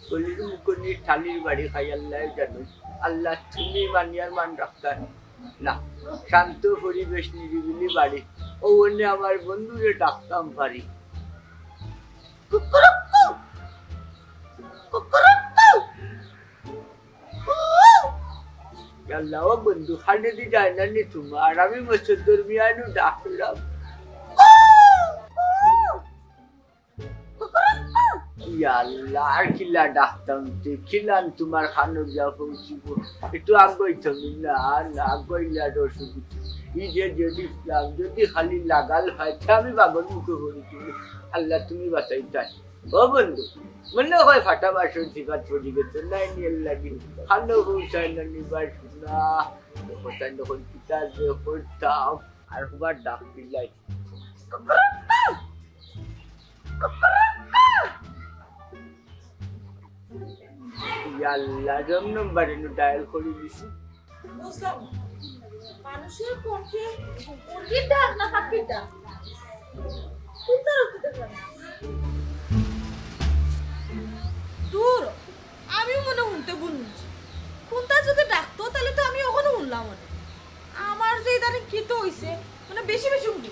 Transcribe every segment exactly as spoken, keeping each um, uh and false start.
কলির মুখনি ঠালির বাড়ি খাই আল্লায় জানো। আল্লাহ তুমি মানিয়ার মান রাখতায় না। শান্ত পরিবেশ, নিরিবিলি বাড়ি। ও অনে আমার বন্ধুরে ডাকতাম পারি। কুকুরুক্কু, কুকুরুক্কু। আল্লাহ, ও বন্ধু, খানে দি যায় না নি তোমার? আমি মসজিদ দরমিয়ানু ডাকলাম। ইয়া আল্লাহ, আর কিলা ডাকতাম তে, কিলান তোমার খানো গিয়া পৌঁছিব? একটু আগুয়াইতাম না, না আগুয়াইলে আর অসুবিধা। এই যে যদি ইসলাম যদি খালি লাগাল হয়, তে আমি বাগর মুখে পড়ি তুমি। আল্লাহ, তুমি বাঁচাইতায়। ও বন্ধু, মনে হয় ফাটা বাসন সিফাত পড়ি গেছে, নাই নিয়ে লাগি। খানো পৌঁছায় না নিবার না, কোথায় নখন কিতা যে করতাম। আর হুবার ডাক দিলাই। ইয়াল্লা, রং নম্বরে নু ডায়াল করি দিছি। বুঝলাম না। মানুষের কণ্ঠে মুরগির ডাক না পাখির ডাক? কোনটা রাখতে দেখলাম? দূর, আমিও মনে হুনতে ভুল হুনছি। কোনটা যদি ডাকতো, তাহলে তো আমি ওখানে হুনলাম অনে। আমার যে ইদানিং কিতা অইছে, মানে বেশি বেশি হুনি।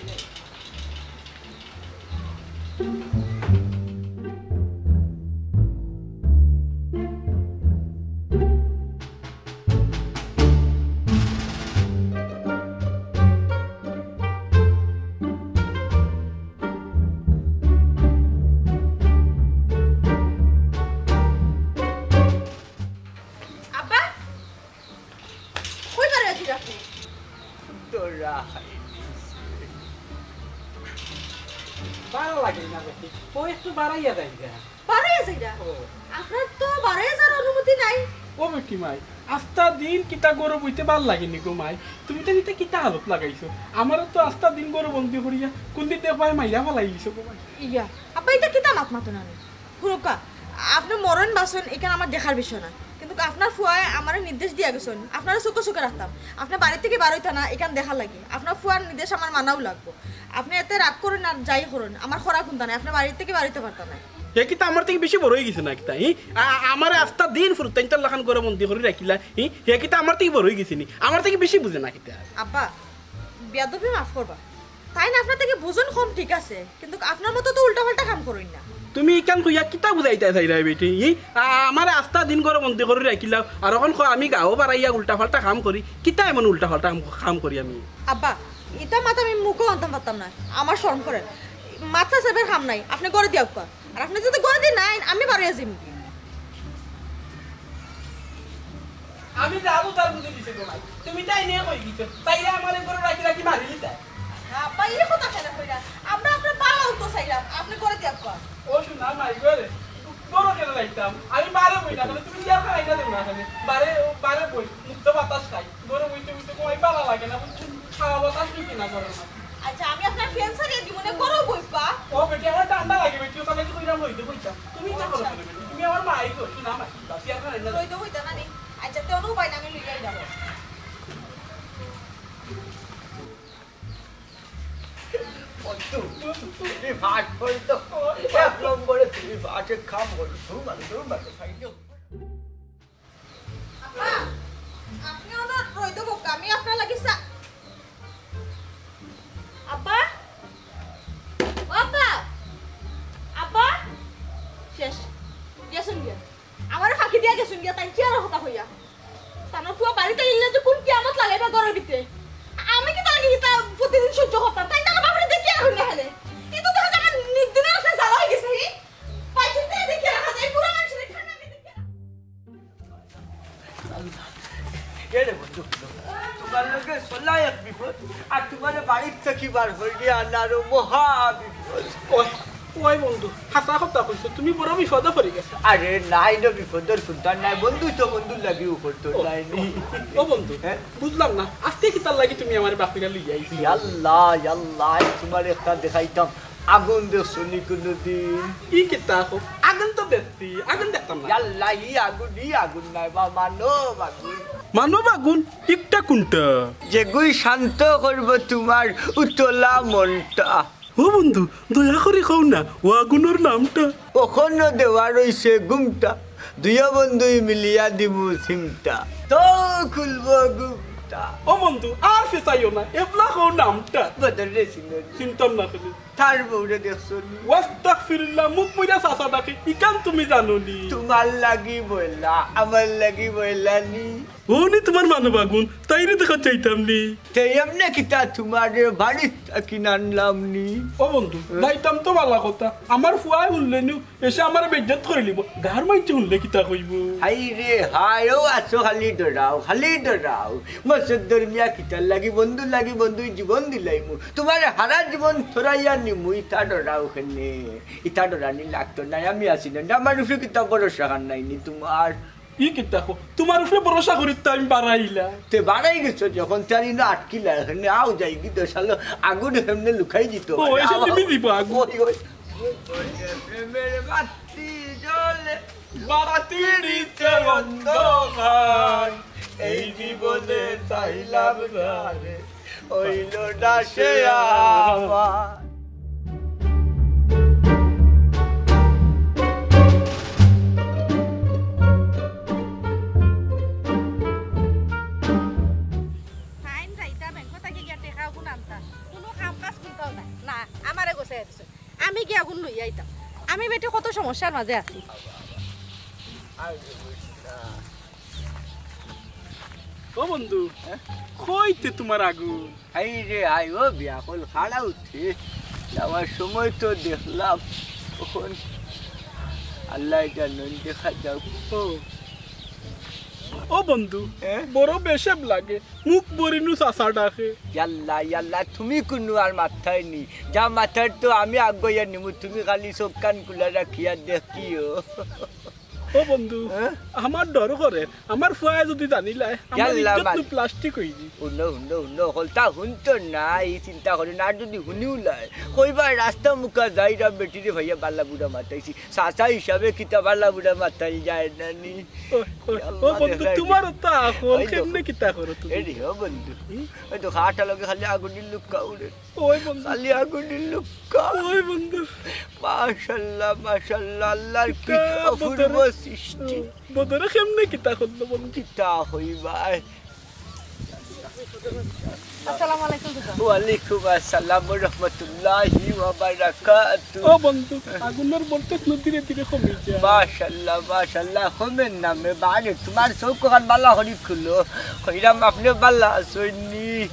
আব্বা, কই বারে আছি আপনি? ডরা খাই দিছে। ভালা লাগে না বেটি, ও একটু বাড়াইয়া দেয় গা। বাড়াইয়া যাইরা? ও। আপনার তো বাড়াইয়া যাওয়ার অনুমতি নাই। ও বেটি মাই, আস্তা দিন কিতা ঘরো বইতে ভালা লাগে নি গো মাই? তুমি তো ইতা কিতা হালত লাগাইছো? আমারে তো আস্তা দিন ঘরো বন্দি করিয়া কোন দিন দেখবায় মাইরা ফালাই দিছো গো মাই। ইয়া, আব্বা, ইতা কিতা মাত মাতো না নি? হুরুক্কা, আপনি মরইন বাচইন, ইখান আমার দেখার বিষয় না। কিন্তু আপনার ফুয়ায় আমারে নির্দেশ দিয়া গেছইন, আপনারে চোখে চোখে রাখতাম। আপনি বাড়ি থাকি বারইতা না, ইখান দেখার লাগি। আপনার ফুয়ার নির্দেশ আমার মানাউ লাগবো। আপনি এতে রাগ করইন আর যাই করইন, আমার করার কুন্তা নাই, আপনি বাড়ি থাকি বারইতে পারতা না। হে কিতা আমার থাকি বেশি বড় অই গেছে না কিতা? হি? আ-, আ-, আমারে আস্তা দিন ফুরুতাইন্তর লাখান ঘরো বন্দি করি রাখিলা, হি? হে কিতা আমার থাকি বড় অই গেছে নি? আমার থাকি বেশি বুঝে না কিতা? আব্বা, বেয়াদবি মাফ করবা। তাইন আপনার থাকি বুঝইন কম ঠিক আছে, কিন্তু আপনার মতো তো উল্টাপাল্টা কাম করইন না। তুমি ইখান কইয়া কিতা বুঝাইতায় চাইরায় বেটি? হি? আ-, আমারে আস্তা দিন ঘরো বন্দি করি রাখিলাও, আর অখন কও আমি গাঁও বাড়াইয়া উল্টাপাল্টা কাম করি। কিতা এমন উল্টাপাল্টা কাম, কাম করি আমি? আব্বা, ইতা মাত আমি মুখো আনতাম পারতাম না, আমার শরম করে। মাত চাচাইবার কাম নাই, আপনি ঘরো দিয়াউক্কা। আর আপনি যদি ঘরো দি না আইন, আমি বারইয়া যাইমু। আমি যাবো তার বুঝে দিছে গো মাই। তুমি তাই নিয়ে কই দিছো? তাইলে আমারে ঘরো রাখি রাখি মারি দিতায়। আব্বা, ই কথা কেনে কইরা? আমরা আপনার ভালাউ তো চাইরাম, আপনি ঘরো দিয়াউক্কা। ও সোনা মাই গো রে, ঘরো কেনে রাখতাম? আমি বারে বই না কেনে, তুমি ইয়ার খাই না দেও না কেনে? বারে, বারে বই, মুক্ত বাতাস খাই। ঘরো বইতে বইতে কই ভালা লাগে না, বুঝছো? খাওয়া বাতাস ঢুকে না ঘরো। আচ্ছা, আমি আপনার ফ্যান সারিয়া দিমু নে, ঘরো বইবা। ও বেটি, আমার ঠান্ডা লাগে বেটি, ও তাহলে তুই না বইতে বইতা। তুমি ইতা করো আচ্ছা। কেনে বেটি? তুমি আমার মাই গো, সোনা মাই। বাসি আর খাই না। বইতে বইতা না নি? আচ্ছা, তে অনো উপায় না, আমি লইয়া যাবো। বন্ধু, তুমি ভাত করো তো। এক নম্বরে তুমি ভাত, এক কাম করো। ধুর মানে, ধুর মানে, খাই দিও। আব্বা, আপনি অনো রইদো বউক্কা, আমি আপনার লাগি চা-, আব্বা? ও আব্বা? আব্বা? শেষ। গেছইন গিয়া। আমারে ফাঁকি দিয়া গেছইন গিয়া, তাইন কিয়ার কথা কইয়া। তান ফুয়া বাড়িত আইলে যে কুন কিয়ামত লাগাইবা ঘরর ভিতরে। আমি কিতা লাগি ইতা প্রতিদিন সহ্য করতাম? তাইন তান বাপরে দেখিয়া কইরা হেলে। ইতা তো দেখা যায় আমার নির্দিনের একটা জ্বালা অই গেছে, হি? পাইছইন তো দেখিয়া রাখা যায়, বুড়া মানুষরে ঠান্ডা আমি দেখিয়া রাখা এ রে বন্ধু, তুমার লগে চলা এক বিপদ, আর তুমারে বাড়ির থাকি বার করি দিয়া আনারও মহা বিপদ। ওই, ওই বন্ধু, হাছা কথা কইছো, তুমি বড় বিপদো পড়ি গেছো। আরে নাই রে, বিপদর কুন্তা নাই, বন্ধু তো বন্ধুর লাগি উপর তো ও, নাই নি। ও বন্ধু, হ্যাঁ? বুঝলাম না, আজকে কিতার লাগি তুমি আমারে বাকিরা লইয়া আইছো? ইয়াল্লা, ইয়াল্লা, আজ তুমারে একটা দেখাইতাম। আগুন দেখছো নি কুনুদিন? ই কিতা কও? আগুন তো দেখছি, আগুন দেখতাম না। ইয়াল্লা, ই আগুন, ই আগুন নায় বা, মানব আগুন। মানব আগুন? ইটা কুনটা? যেগুই শান্ত করবো তুমার উতলা মনটা। ও বন্ধু, দয়া করি কও না, ও আগুনর নামটা। অখনো দেওয়া রইছে ঘুমটা, দুইও বন্ধুই মিলিয়া দিমু সিমটা, তো খুলবো গুপ্তা। ও বন্ধু, আর ফেসাইও না, এবলা কও নামটা। বদর রে সিং। চিনতাম না খালি। তার বউরে দেখছো নি? ওয়াস্তাগফিরুল্লাহ, মুখ মুইরা চাচা ডাকে, ইখান তুমি জানো নি? তোমার লাগি বইলা, আমার লাগি বইলা নি। ও নি তোমার মানব আগুন, তাইরে দেখা চাইতাম নি। তে এমনে কিতা তোমারে বাড়িত থাকি নানলাম নি? ও বন্ধু, যাইতাম তো বালা কথা, আমার ফুয়ায় হুনলে নু এসে আমারে বেইজ্জত করিলিবো। গাঁওর মাইনষে হুনলে কিতা কইবো? হায় রে হায়, ও আছো খালি ডরাও, খালি ডরাও। মসদ্দর মিয়া কিতার লাগি বন্ধু লাগি বন্ধুই জীবন দিলাইমু। তোমারে হারা জীবন থরাইয়া নিমু, ইতা ডরাও কেনে? ইতা ডরানি লাগতো নায়, আমি আছি না। আমার উপরে কিতা ভরসা খান নাই নি তোমার? ই কিতা কও? তোমার উপরে ভরসা করি তো আমি বাড়াইলা। তে বাড়াই গেছো যখন, তে আর ইনো আটকিলা, এখানে আও যাই কি দশালো আগুন এমনে লুকাই দিত। ও, এসে আও, তুমি আও। দিবা আগুন। ওই, ওই। প্রেমের বাতি জ্বলে, বাতি নিতে অন্ধকার, এই জীবনে চাইলাম না রে, অইলো না সে আমার। ফাইন যাইতা, ব্যাংক থাকি গিয়া টেকা গুন আনতা, কোনো কাম কাজ করতাও না। না, আমারে গোছাইয়া দিছে। আমি গিয়া আগুন লইয়া আইতাম। আমি বেটি কত সমস্যার মাঝে আছি। ও বন্ধু, হ্যাঁ? কইতে তোমার আগুন? এই রে, আই ও বিয়া কল খাড়া উঠে। যাওয়ার সময় তো দেখলাম, তখন আল্লাহ জানেন, দেখা যাক। ও, ও বন্ধু, হ্যাঁ? বড় বেশেব লাগে। মুখ বরিনু চাচা ডাকে। ইয়াল্লা, ইয়াল্লা, তুমি কুনু আর মাততায় নি। যা মাতার তো আমি আগুয়াইয়া নিমু, তুমি খালি চোখ কান খুলা রাখিয়া দেখিও। ও বন্ধু, হ্যাঁ? আমার ডর করে, আমার ফুয়ায় যদি জানিলায়, আমার ইয়াল্লা, ইজ্জত মান- নু প্লাস্টিক অইযিবো। হুনো, হুনো, হুনো, হকলতা হুনতো না, ই চিন্তা করি না, আর যদি হুনিও লয়, কইবা রাস্তা মুখা যাইরা বেটিরে ভাইয়া বালা বুড়া মাতাইছি, চাচা হিসাবে কিতা বালা বুড়া মাতাইল যায় না নি। ও, ও, ও বন্ধু, তোমার তো আখল, কেমনে কিতা করো তুমি? এরে ও বন্ধু, হুম? ওই তো খাটা লগে খালি আগুনের লুক্কা উড়ে। ওই বন্ধু। খালি আগুনের লুক্কা। ওই বন্ধু। মাশাআল্লাহ, মাশাআল্লাহ, আল্লাহর কি কিতা অপূর্ব বদরে, সৃষ্টি। বদরে কেমনে কিতা করলো বন্ধু? কিতা হইবায়? আসসালামু আলাইকুম, চাচা। ওয়ালাইকুম আসসালাম ওয়া রাহমাতুল্লাহি ওয়া বারাকাতুহু। ও বন্ধু, আগুনের ভোল্টেজ নু ধীরে ধীরে কমি যায়। মাশাআল্লাহ, মাশাআল্লাহ, কমের নামে বাড়ে। তোমার চোখ খান বালা করি খুলো। কইরাম আপনে বালা আছইন নি?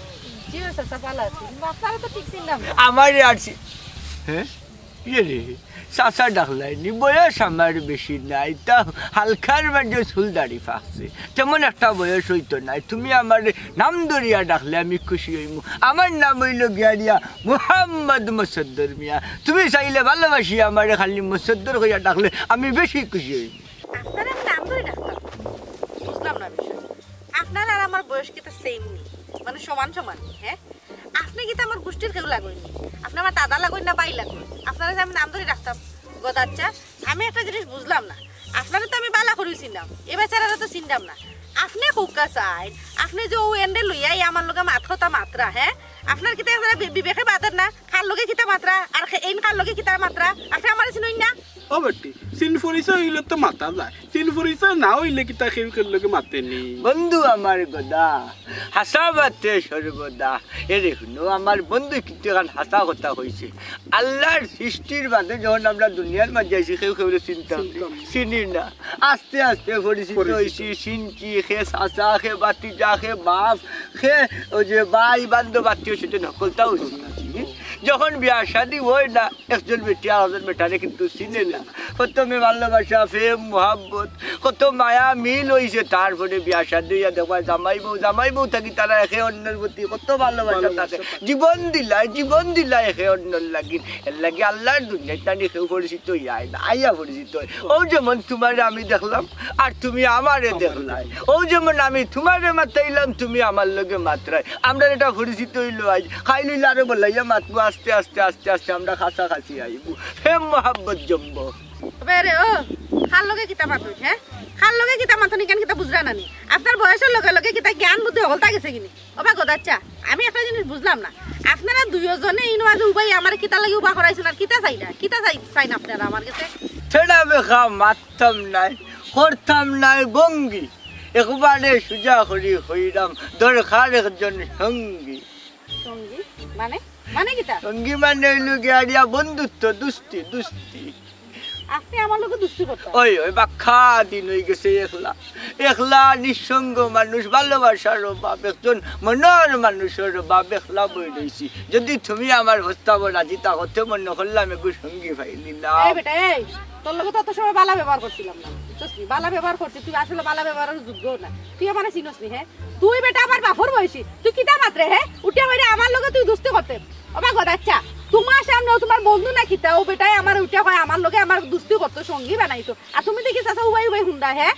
জি, ও চাচা, বালা আছি। কিন্তু আপনারে তো ঠিক চিনলাম না। আমারে আর চি-, হ্যাঁ? ইয়ে রে, চাচা ডাকলায় নি, বয়স আমার বেশি নাই, তা হালকার মাঝে চুল দাড়ি ফাকছে, তেমন একটা বয়স অইতো নায়। তুমি আমারে নাম ধরিয়া ডাকলে আমি খুশি অইমু। আমার নাম অইলো গিয়া মুহাম্মদ মুসদ্দর মিয়া। তুমি চাইলে ভালোবাসি আমারে খালি মুসদ্দর কইয়া ডাকলে আমি বেশি খুশি অইমু। আপনারে আমি নাম ধরি ডাকতাম? বুঝলাম না বিষয়। আপনার আর আমার বয়স কিতা সেম নি? মানে সমান সমান নি, হ্যাঁ? আপনে কিতা আমার গোষ্ঠীর কেউ লাগইন নি? আপনে আমার দাদা লাগইন না ভাই লাগইন? আপনারে যে আমি নাম ধরি ডাকতাম, গদাচ্চা, আমি একটা জিনিস বুঝলাম না। আপনারে তো আমি বালা করি চিনলাম, এ বেচারারে তো চিনলাম না। আপনে কউক্কা চাইন, আপনে যে ও এন্ডে লইয়া ই আমার লগে মাত কথা মাতরা, হ্যাঁ? আপনার কিতা এখানে বি-, বিবেকে বাদের না? কার লগে কিতা মাতরা, আর খে-, এইন কার লগে কিতা মাতরা, আপনে আমারে চিনইন না? ও বেটি, চিন পরিচয় অইলে তো মাতা যায়, চিন পরিচয় না অইলে কিতা কেউ কেউর লগে মাতে নি? বন্ধু আমার গদা, হাছা মাতে সর্বদা। এরে হুনো, আমার বন্ধু কিন্তু এখান হাছা কথা কইছে। আল্লাহর সৃষ্টির বাদে যখন আমরা দুনিয়ার মাঝে আইছি, কেউ কেউরে চিনতাম চিনতাম না। চিনি না। আস্তে আস্তে পরিচিত পরিচিত। অইছি, চিনছি, খে চাচা, খে ভাতিজা, খে বাপ, খে ওই যে ভাই, বান্ধব, আত্মীয় স্বজন হকলতাউ চিনছি। যখন বিয়া শাদি অয় না, একজন বেটি আরকজন বেটারে কিন্তু চিনে না। প্রথমে ভালোবাসা, প্রেম, মোহাব্বত, কত মায়া মিল অইছে, তারপরে বিয়া শাদি অইয়া দেখবা জামাই বউ, জামাই বউ থাকি তারা একে অন্যর প্রতি কত ভালোবাসা ভালোবাসা থাকে। থাকে। জীবন দিলায়, জীবন দিলায় একে অন্যর লাগি। এর লাগি আল্লাহর দুনিয়াত তানি কেউ পরিচিত অইয়া আয় না, আইয়া পরিচিত অয়। ও যেমন তুমারে আমি দেখলাম, আর তুমি আমারে দেখলায়। ও যেমন আমি তুমারে মাতাইলাম, তুমি আমার লগে মাতরায়। আমরার এটা পরিচিত অইলো আইজ। খাইল অইলে আরো বলাইয়া মাতমু, আস্তে আস্তে, আস্তে আস্তে আমরা কাছাকাছি আইবো। প্রেম মোহাব্বত জমবো। তবে রে ও, কার লগে কিতা মাতইন, হ্যাঁ? কার লগে কিতা মাতইন, ইখান কিতা বুঝরা না নি? আপনার বয়সর লগে লগে কিতা জ্ঞান বুদ্ধি হকলতা গেছে গি নি? ও বা গদাচ্চা, আমি একটা জিনিস বুঝলাম না। আপনারা দুইওজনে ইনো আজ উবাই আমারে কিতা লাগি উবা করাইছইন আর কিতা চাইরা? কিতা চাই-, চাইন আপনারা আমার গেছে? ছেড়া বেখা মাততাম নায়, করতাম নায় ভঙ্গি। একবারে সুজা করি কইরাম, দরকার একজন সঙ্গী। সঙ্গী? মানে? মানে কিতা? সঙ্গী মানে অইলো গিয়া আরিয়া বন্ধুত্ব, দুস্তি, দুস্তি। আপনে আমার লগে দুস্তি করতা? ওই, ওই, বাক্কা দিন অইগেছে একলা। একলা নিঃসঙ্গ মানুষ, ভালোবাসার অভাব, একজন মনর মানুষর অভাব, একলা বই রইছি। যদি তুমি আমার প্রস্তাবো রাজি থাকো, তে মনো করলাম এগু সঙ্গী পাইলিলাম। এই বেটা, এই, তোর লগে তো অত সময় বালা ব্যবহার করছিলাম না, বুঝছস নি? বালা ব্যবহার করছি, তুই আসলে বালা ব্যবহারের যোগ্য না। তুই আমারে চিনস নি, হে? তুই বেটা আমার বাফর বয়সী, তুই কিতা মাতরে, হে? উঠিয়া কইরে আমার লগে তুই দুস্তি করতে। ওবা গদাচ্চা, তুমার সামনেও তুমার বন্ধু না কিতা, ও বেটায় আমারে উঠিয়া কয় আমার লগে আমার দুস্তি করতো, সঙ্গী বানাইতো। আর তুমি দেখি চাচা উবাই উবাই হুনরা, হে?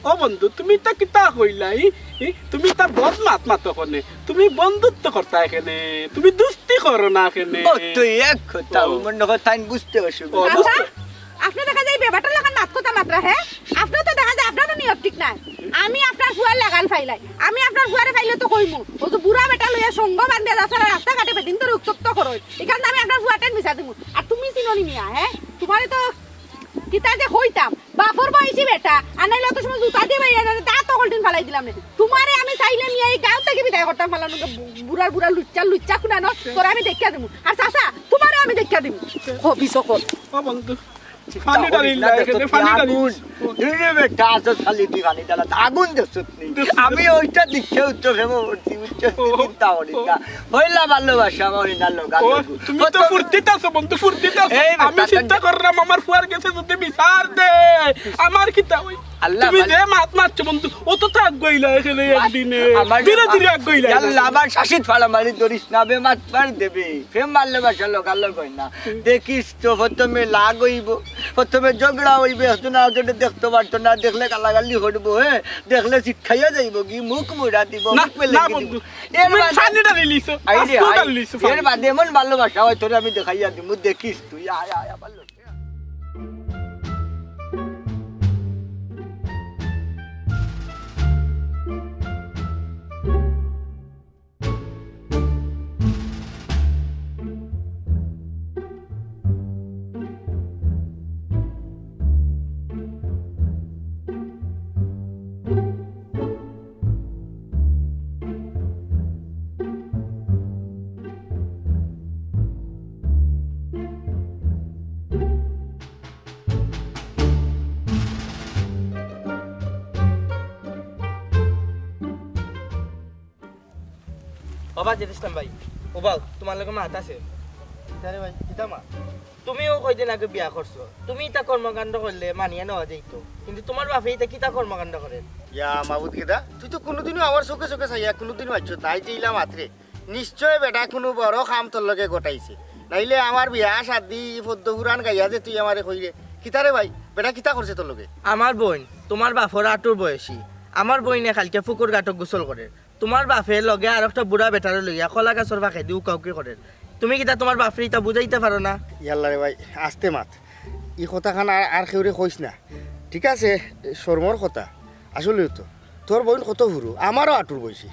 ও বন্ধু, তুমি ইতা কিতা কইলা? ই, ই, তুমি ইতা বদ মাত মাতো কেনে? তুমি বন্ধুত্ব করতায় কেনে, তুমি দুস্তি করো না কেনে? ও, তুই এক কথা, ও। ও মনে হয় তাইন বুঝতে অসুবিধা। ও, আচ্ছা, বুঝতে- আপনে দেখা যায় বেবাটার লাখান মাত কথা মাতরা, হে? আপনেও তো দেখা যায় আপনারও নিয়ত ঠিক নাই। আমি আপনার ফুয়ার লাগান ফাইলাই, আমি আপনার ফুয়ারে ফাইলে তো কইমু, ও তো বুড়া বেটা লইয়া সঙ্গ বান্ধে যাচ্ছে না, রাস্তাঘাটে বেদিন ধরে উত্তপ্ত করো। এখান আমি আপনার ফুয়াটার মিশা দিমু। আর তুমি চিনো নি মিয়া, হে? তুমারে তো কিতা যে কইতাম, বাফর বয়সী বেটা, আর নাইলে অত সময় জুতা দিয়া বাইরে আনারে দাঁত অকলটিন ফালাই দিলাম নে। তুমারে আমি চাইলে নিয়া এই গাঁও থাকি বিদায় করতাম ফালানো, বু-, বুড়ার বুড়া লুচ্চা, লুচ্চা কুনানো, তোরে আমি দেখিয়া দিমু। আর চাচা, তুমারে আমি দেখিয়া দিমু। হবি সকল। ও বন্ধু, চিন্তা পানি করিস ঢালিস না, না, দেখো এখানে তুই পানি ঢালিস। আগুন। দুই রে বেটা, আছো খালি তুই পানি ঢালা, আগুন দেখছো নি? দেখছি, আমি দেখছি। ওইটা দেখে উচ্চ প্রেমে পড়ছি, উচ্চ ও, চিন্তা করিস ও। না। পয়লা ভালোবাসা আমার ইনার লগা ও, লগু। তুমি তো কত ফুর্তিত আছো বন্ধু, ফুর্তিত আছো। এই আমি বেটা, চিন্তা তাই করলাম আমার ফুয়ার গেছে যদি বিচার দে, আমার কিতা অই? আল্লাহ তুমি ভালো। যে মাত মারছো বন্ধু, ও তো থাক গইলা এখানে আমার, একদিনে। আমার ধীরে ধীরে আগ গইলা। আল্লাহ, আমার শাসিত ফাড়া মারি ধরিস না, বে মাত মার দেবে। প্রেম ভালোবাসা লগা লগ অয় না। দেখিস তো প্রথমে লাগ অইবো, প্রথমে ঝগড়া অইবো, একজন আরেকজনে দেখতো পারতো না, দেখলে গালাগালি করবো, হে? দেখলে চিৎকাইয়া যাইবো, কি মুখ মুড়া দিবো, না, মুখ মেলে না কি দিবো? বন্ধু, এর তুমি বাদে পানি ঢালি লিছো, আই রে, আস্তা আই। ঢালি লিছো, এর পানি। বাদে এমন ভালোবাসা অয় তোরে আমি দেখাইয়া দিমু, দেখিস তুই, আয়, আয়, আমার লগে। ও বাজির ইসলাম ভাই, ও বাউ, তুমার লগে মাত আছে। কিতা রে ভাই, কিতা মাত? তুমিও কয়দিন আগে বিয়া করছো, তুমি ইতা কর্মকাণ্ড করলে মানিয়া নেওয়া যাইতো, কিন্তু তুমার বাফে ইতা কিতা কর্মকাণ্ড করের? ইয়া মাবুদ গেদা, তুই তো কুনুদিনও আমার চউখে চউখে চাইয়া কুনুদিন মাতছস না, আইজ ইলা মাতরে। নিশ্চয় বেটা কুনু বড় কাম তোর লগে ঘটাইছে, নাইলে আমার বিয়া শাদি পদ্ম পুরাণ গাইয়া যে তুই আমারে কইরে। কিতা রে ভাই, বেটা কিতা করছে তোর লগে? আমার বইন, তুমার বাফর আটুর বয়সী, আমার বইনে কালকে পুকুর ঘাটো গোসল করের। তুমার বাফে লগে আরোকটা বুড়া বেটারে লইয়া কলা গাছর ফাঁকেদি উকাউকি করের। তুমি কিতা তুমার বাফরে ইতা বুঝাইতা পারো না? ইয়াল্লা রে ভাই, আস্তে মাত। ই কথাখান আর, আর কেউরে কইস না। ঠিক আছে, শরমর কথা। আসলেউ তো, তোর বইন কত হুরু, আমারও আটুর বয়সী।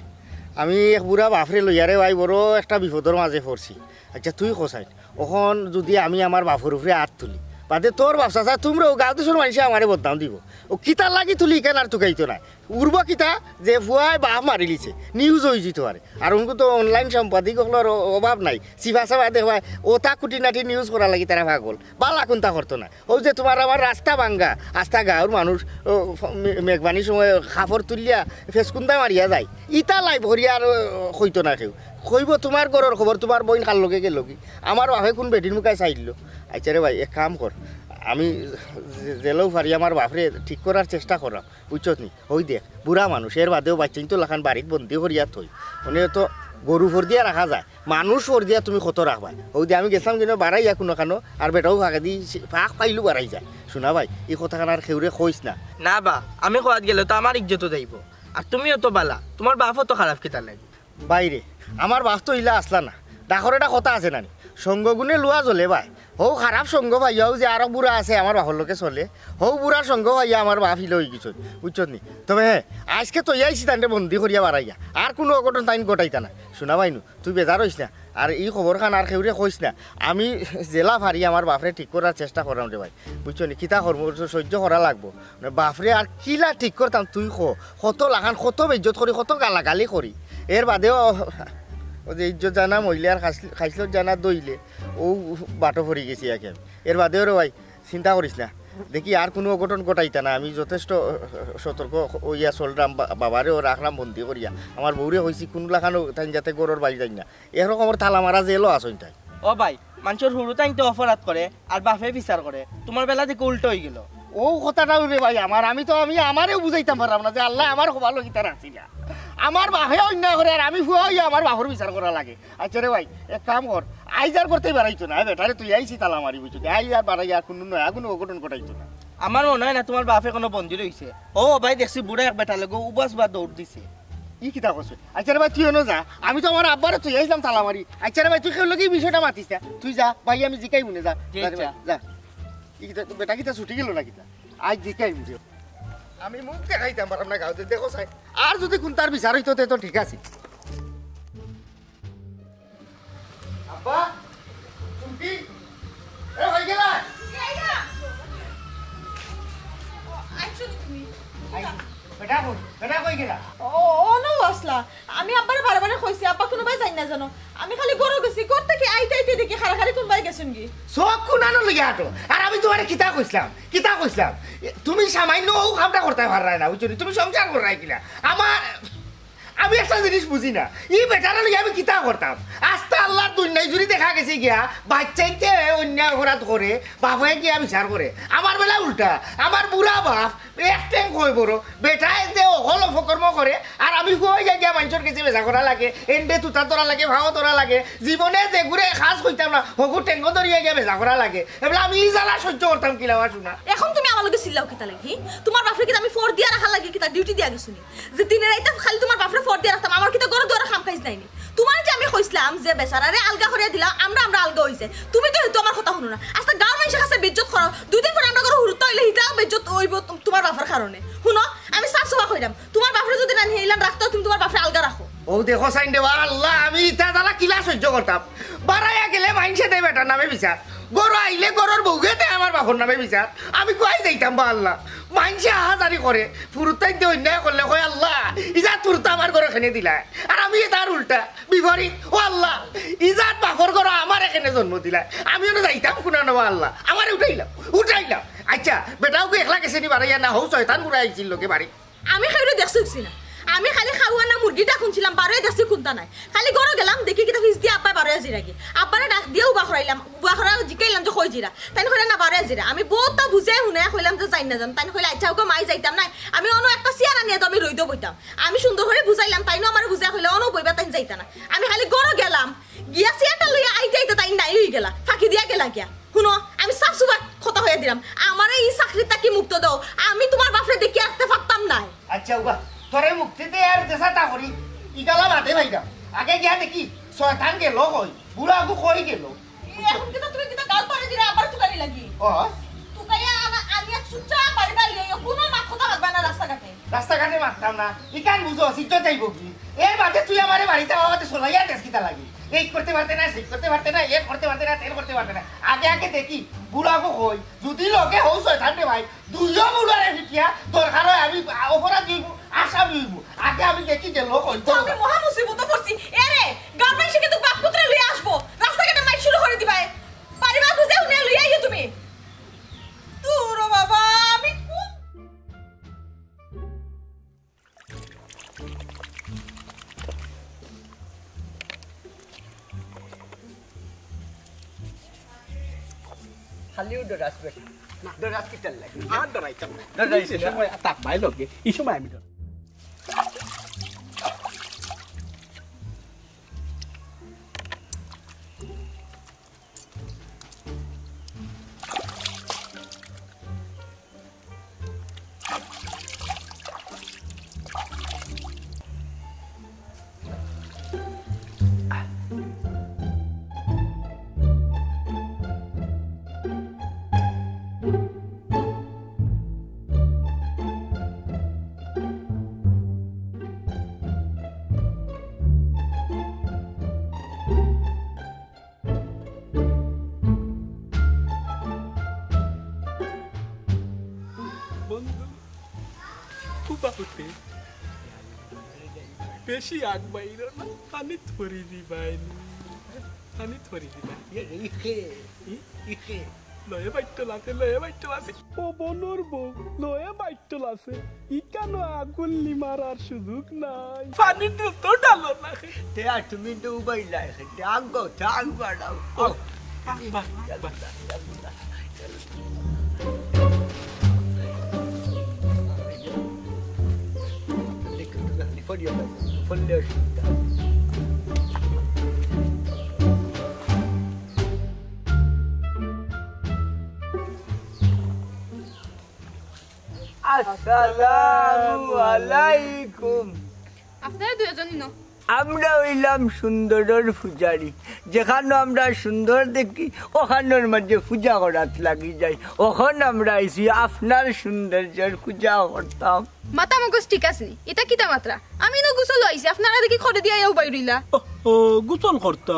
আমি এক বুড়া বাফরে লইয়া রে ভাই বড় একটা বিপদর মাঝে পড়ছি। আইচ্ছা, তুই কছাইন, অখন যুদি আমি আমার বাফর উপরে আত তুলি, বাদে তোর বাফ চাচা তুমরাও গাঁও দেশর মানষে আমারে বদনাম দিবো। অউ কিতার লাগি তুলি ইখান আর তুকাইতো নায়। উরবো কিতা যে ফুয়ায় বাফ মারিলিছে, news অইযিতো পারে। আর অনকু তো online সাংবাদিক অকলর অ-, অভাব নাই। চিফা চাফা দেখবায়, অতা খুটিনাটি news করার লাগি তারা পাগল। বালা কুন্তা করতো নায়। অউ যে তুমার আমার রাস্তা ভাঙ্গা, আস্তা গাঁওর মানুষ, ও, ফ-, মে-, মেঘবানির সময় কাপড় তুলিয়া ফেসকুন্দা মারিয়া যায়। ইতা live করিয়া আর, ও, কইতো নায় কেউ। কইবো তুমার ঘরর খবর, তুমার বইন কার লগে গেলোগি। আমার বাফে কুন বেটির মুখায় চাইলো। আইচ্ছা রে ভাই, এক কাম কর, আমি যে-, যেলাউ পারি আমার বাফরে ঠিক করার চেষ্টা করাম। বুঝছত নি? অউ দেখ, বুড়া মানুষ, এর বাদেও বাইচ্চাইন্তর লাখান বাড়িত বন্দি করিয়া থই। মানে তো গরু ফর দিয়া রাখা যায়, মানুষ ফর দিয়া তুমি কত রাখবায়? অউ দে আমি গেছলাম কিনো বারাইয়া কুনুখানো, আর বেটাও ফাঁকেদি সে-, ফাঁক পাইলু বারাই যায়। হুনা ভাই, ই কথাখান আর কেউরে কইস না। না বা, আমি কওয়াত গেলে তো আমার ইজ্জতও যাইবো। আর তুমিও তো বালা, তুমার বাফও তো খারাপ কিতা নায়। ভাইরে, আমার বাফ তো ইলা আছলা না। ডাকর একটা কথা আছে না নি? সঙ্গ গুণে লুয়া জ্বলে ভাই। হউ খারাপ সঙ্গ পাইয়াউ যে আরক বুড়া আছে আমার বাফর লগে চলে, হউ বুড়ার সঙ্গ পাইয়া আমার বাফ ইলা অইগেছইন, বুঝছত নি? তবে হে, আইজকে থইয়া আইছি তানরে বন্দি করিয়া বারাইয়া, আর কুনু অঘটন তাইন ঘটাইতা নায়। হুনা ভাইনু, তুই বেজার অইস না, আর ই খবরখান আর কেউরে কইস না। আমি যেলা পারি আমার বাফরে ঠিক করার চেষ্টা কররাম রে ভাই, বুঝছো নি? কিতা করমু, সইজ্য করা লাগবো। মানে বাফরে আর কিলা ঠিক করতাম তুই ক। কত লাখান, কত বেইজ্জত করি, কত গালাগালি করি। এর বাদেও অউ যে ইজ্জত জানা মইলে আর খাইছলত জানা দইলে, অউ বাটো পড়ি গেছি একেন। এর বাদেও রে ভাই, চিন্তা করিস না, দেখি আর কুনু অঘটন ঘটাইতা না। আমি যথেষ্ট সতর্ক অইয়া চলরাম, বা-, বাবারেও রাখরাম বন্দি করিয়া। আমার বউরে কইছি কুনু লাখানও তাইন যাতে ঘরর বাইর যাইন না, একরকমর তালা মারা জেলও আছইন তাইন। ও ভাই, মানষর হুরুতাইন্তে অপরাধ করে আর বাফে বিচার করে, তুমার বেলা দেখি উল্টা অইগেলো। অউ কথাটাউ রে ভাই আমার, আমি তো, আমি আমারেও বুঝাইতাম পাররাম না যে আল্লায় আমার কপালো কিতা রাখছিলা। আমার বাফে অন্যায় করে আর আমি ফুয়া অইয়া আমার বাফর বিচার করা লাগে। আইচ্ছা রে ভাই, এক কাম কর, আইজ আর করতে বারাইতো না, বেটারে তুই আইছি তালা মারি, বুঝছো? আইজ আর বারাইয়া কুনু নয়া কুনু অঘটন ঘটাইতো না। আমার মনো অয় না তুমার বাফে কুনু বন্দি রইছে। ও ভাই, দেখছি বুড়া এক বেটার লগে উবাস বা দৌড় দিছে। ই কিতা কছস? আইচ্ছা রে ভাই, তুই অনো যা, আমি তো আমার আব্বারে তুই আইছলাম তালা মারি। আইচ্ছা রে ভাই, তুই কেউর লগে ই বিষয়টা মাতিস না, তুই যা ভাই, আমি জিকাইমুনে, যা। জি, যা রে ভাই, আচ্ছা। যা। ই কিতা, বেটা কিতা ছুটি গেলো না কিতা? আইজ জিকাইমুনে। আমি মুখ দেখাইতাম পাররাম না গাউত, দেখো চাই। আর যুদি কুন্তার বিচার অইতো তে তো ঠিক আছে। আব্বা, চুমকি, এ, কই গেলা? আইছো নি তুমি? আই, বেটা কই? বেটা কই গেলা? ও, অনো আছলা। আমি আব্বারে বারে বারে কইছি, আব্বা কুনুবায় যাইন না জানো। আমি খালি ঘরো গেছি, ঘর থাকি আইতে আইতে দেখি খাড়া খাড়ি কুনবায় গেছইন গি। চউখ কুনানো লইয়া আটো। আর আমি তুমারে কিতা কইছলাম? কিতা কইছলাম? এ, তুমি সামাইন্য অউ কামটা করতায় পাররায় না, বুঝছো নি? তুমি সংসার কররায় কিলা? আমার আমি একটা জিনিস বুঝি না, ই বেটারে লইয়া আমি কিতা করতাম? আস্তা আল্লার দুনিয়ায় জুড়ি দেখা গেছে গিয়া, বাইচ্চাইন্তে অন্যায় অপরাধ করে, বাফে গিয়া বিচার করে। আমার বেলা উল্টা, আমার বুড়া বাফ, এক ঠেং কয় বড়, বেটায় যে অকল অপকর্ম করে, আর আমি ফুয়া অইয়া গিয়া মানষর গেছে বেজা করা লাগে, এন্ডে তুতা ধরা লাগে, ফাও ধরা লাগে, জীবনে যেগুরে কাজ কইতাম না, হগু ঠেঙ্গো ধরিয়া গিয়া বেজা করা লাগে। এবলা আমি ই জ্বালা সইজ্য করতাম কিলা বা হুনা? অখন তুমি আমার লগে চিল্লাও কিতা লাগি? হি? তুমার বাফরে কিতা আমি ফর দিয়া রাখার লাগি কিতা ডিউটি দিয়া গেছি নি? যে দিনে রাইতে খালি তুমার বাফরে ফর দিয়া রাখতাম, আমার কিতা ঘরো দুয়ারো কাম কাইজ নাই নি? তুমারে যে আমি কইছলাম যে বেচারারে আলগা করিয়া দিলাও, আমরা, আমরা আলগা অইযাই। তুমি তো হেতু আমার কথা হুনো না। আস্তা গাউর মানষর কাছে বেইজ্জত করো। দুইদিন পরে আমরার ঘরো হুরুতা অইলে হিতাও বেইজ্জত অইবো তু-, তুমার বাফর কারণে। হুনো, আমি সাফ সুফা কইরাম, তুমার বাফরে যুদি না নি ইলান রাখতায়, তুমি তুমার বাফরে আলগা রাখো। অউ দেখো চাইন রে বা, আল্লা, আমি ইতা জ্বালা কিলা সইজ্য করতাম? বারাইয়া গেলে মাইনষে দেয় বেটার নামে বিচার, ঘরো আইলে ঘরর বউয়ে দেয় আমার বাফর নামে বিচার। আমি কুয়াই যাইতাম বা আল্লা? মাইনষে আহাজারি করে, হুরুতাইন্তে অন্যায় করলে কয়, "আল্লা, ইজাত হুরুতা আমার ঘরো কেনে দিলায়?" আর আমি এটার উল্টা, বিপরীত, "ও আল্লা, ইজাত বাফর ঘরো আমারে কেনে জন্ম দিলায়?" আমি অনো যাইতাম কুনানো বা আল্লা? আমারে উঠাইলাও, উঠাইলাও। আইচ্ছা, বেটাও কি একলা গেছে নি বারাইয়া, না হউ শয়তান বুড়া আইছিল লগে বাড়ি? আমি কেউরে দেখছি দেখছি না। আমি খালি খাওয়া না মুরগিটা খুনছিলাম, বারোয় দেখছি কুন্তা নাই। খালি ঘরো গেলাম, দেখি কিতা ফিছ দিয়া আব্বায় বারোয় জিরাগি। আব্বারে ডাক দিয়া উবা করাইলাম, উবা করা জিকাইলাম যে কই জিরা। তাইন কইলা না বারোয় জিরা। আমি বউততা বুঝাই হুনাই কইলাম যে যাইন না যান। তাইন কইলা, "আইচ্ছা, ওগো মাই যাইতাম নায়। আমি অনো একটা চেয়ার আনিয়া তো আমি রইদো বইতাম।" আমি সুন্দর করি বুঝাইলাম, তাইনও আমারে বুঝাই কইলা, "অনো বইবা তাইন যাইতা না।" আমি খালি ঘরো গেলাম, গিয়া চেয়ারটা লইয়া আইতে আইতে তাইন নাই অইগেলা, ফাঁকি দিয়া গেলা গিয়া। হুনো, আমি সাফ সুফা কথা কইয়া দিলাম, আমারে ই চাকরিত থাকি মুক্ত দেও, আমি তুমার বাফরে দেখিয়া রাখতে পারতাম নায়। আইচ্ছা, উবা, তোরে মুক্তি দে আর যেছা তা করি, ইগালা বাদে ভাইরাম। আগে গিয়া দেখি, শয়তান গেলো কই, বুড়া আগু কই গেলো। এ, অখন কিতা তুমি কিতা গাল পাড়ি দিরা, আবার তুকানি লাগি? ও। তুকাইয়া আমা-, আমি এক চুপচাপ বাড়ি বাড়ি অইয়া কুনু মাত কথা মাতবা না রাস্তাঘাটে। রাস্তাঘাটে মাততাম না, ইখান বুঝো, সিদ্ধ যাইবো কি? এর বাদে তুই আমারে বাড়িত আওয়াতে চলাইয়া দেস কিতা লাগি? এই করতে পারতে না, সেই করতে পারতে না, এ করতে পারতে না, তেন করতে পারতে না। আগে আগে দেখি, বুড়া আগু কই, যুদি লগে হউ শয়তান রে ভাই, দুইও মুলারে ফিটিয়া দরকার অয় আমি অপরাধী অইমু, আসামি অইমু। আগে আমি দেখি যে লোক অইতো। আমি মহা মুসিবতো পড়ছি। এরে, গাউর মাইনষে কিন্তু বাপ পুতরে লইয়া আসবো। রাস্তাঘাটে মাইর শুরু করি দিবায়। পারিবা বুঝাই হুনাই লইয়া আইও তুমি। দূর ও বাবা, আমি কোন খালিউ ডরাস বেটা। না, ডরাস কিতার লাগি? আর ডরাইতাম না। ডরাইস না। ই সময় তাক ভাই লগে, ই সময় আমি ডরাই। উবা উঠে। বেশি আগ বাইরো না, পানিত পড়ি দিবায় নি। পানিত পড়ি দিবায়। ইয়ে, ইখে, ই? ইখে। লয়ে বাইট্টল আছে, লয়ে বাইট্টল আছে। ও বনর বউ, লয়ে বাইট্টল আছে। ইকানো আগুন লিমার আর সুযোগ নাই। পানিত তো ডালো না। তে আর তুমি তো উবাই নাই, তে আগ, তে আগ বাড়াও। ও, আগ বাড়, আগ বাড়। আসসালামু আলাইকুম। আপনারা দুইজন ন? আমরা অইলাম সুন্দরর পূজারি। যেখানো আমরা সুন্দর দেখি, ওখানোর মাঝে পূজা করাত লাগি যাই। অখন আমরা আইছি আপনার সৌন্দর্যর পূজা করতাম। মাথা মগজ ঠিক আছে নি? ইতা কিতা মাতরা? আমি নু গোসল আইছি, আপনারা দেখি খরে দিয়া আইয়া উবাই রইলা। ও, ও, গোসল করতা?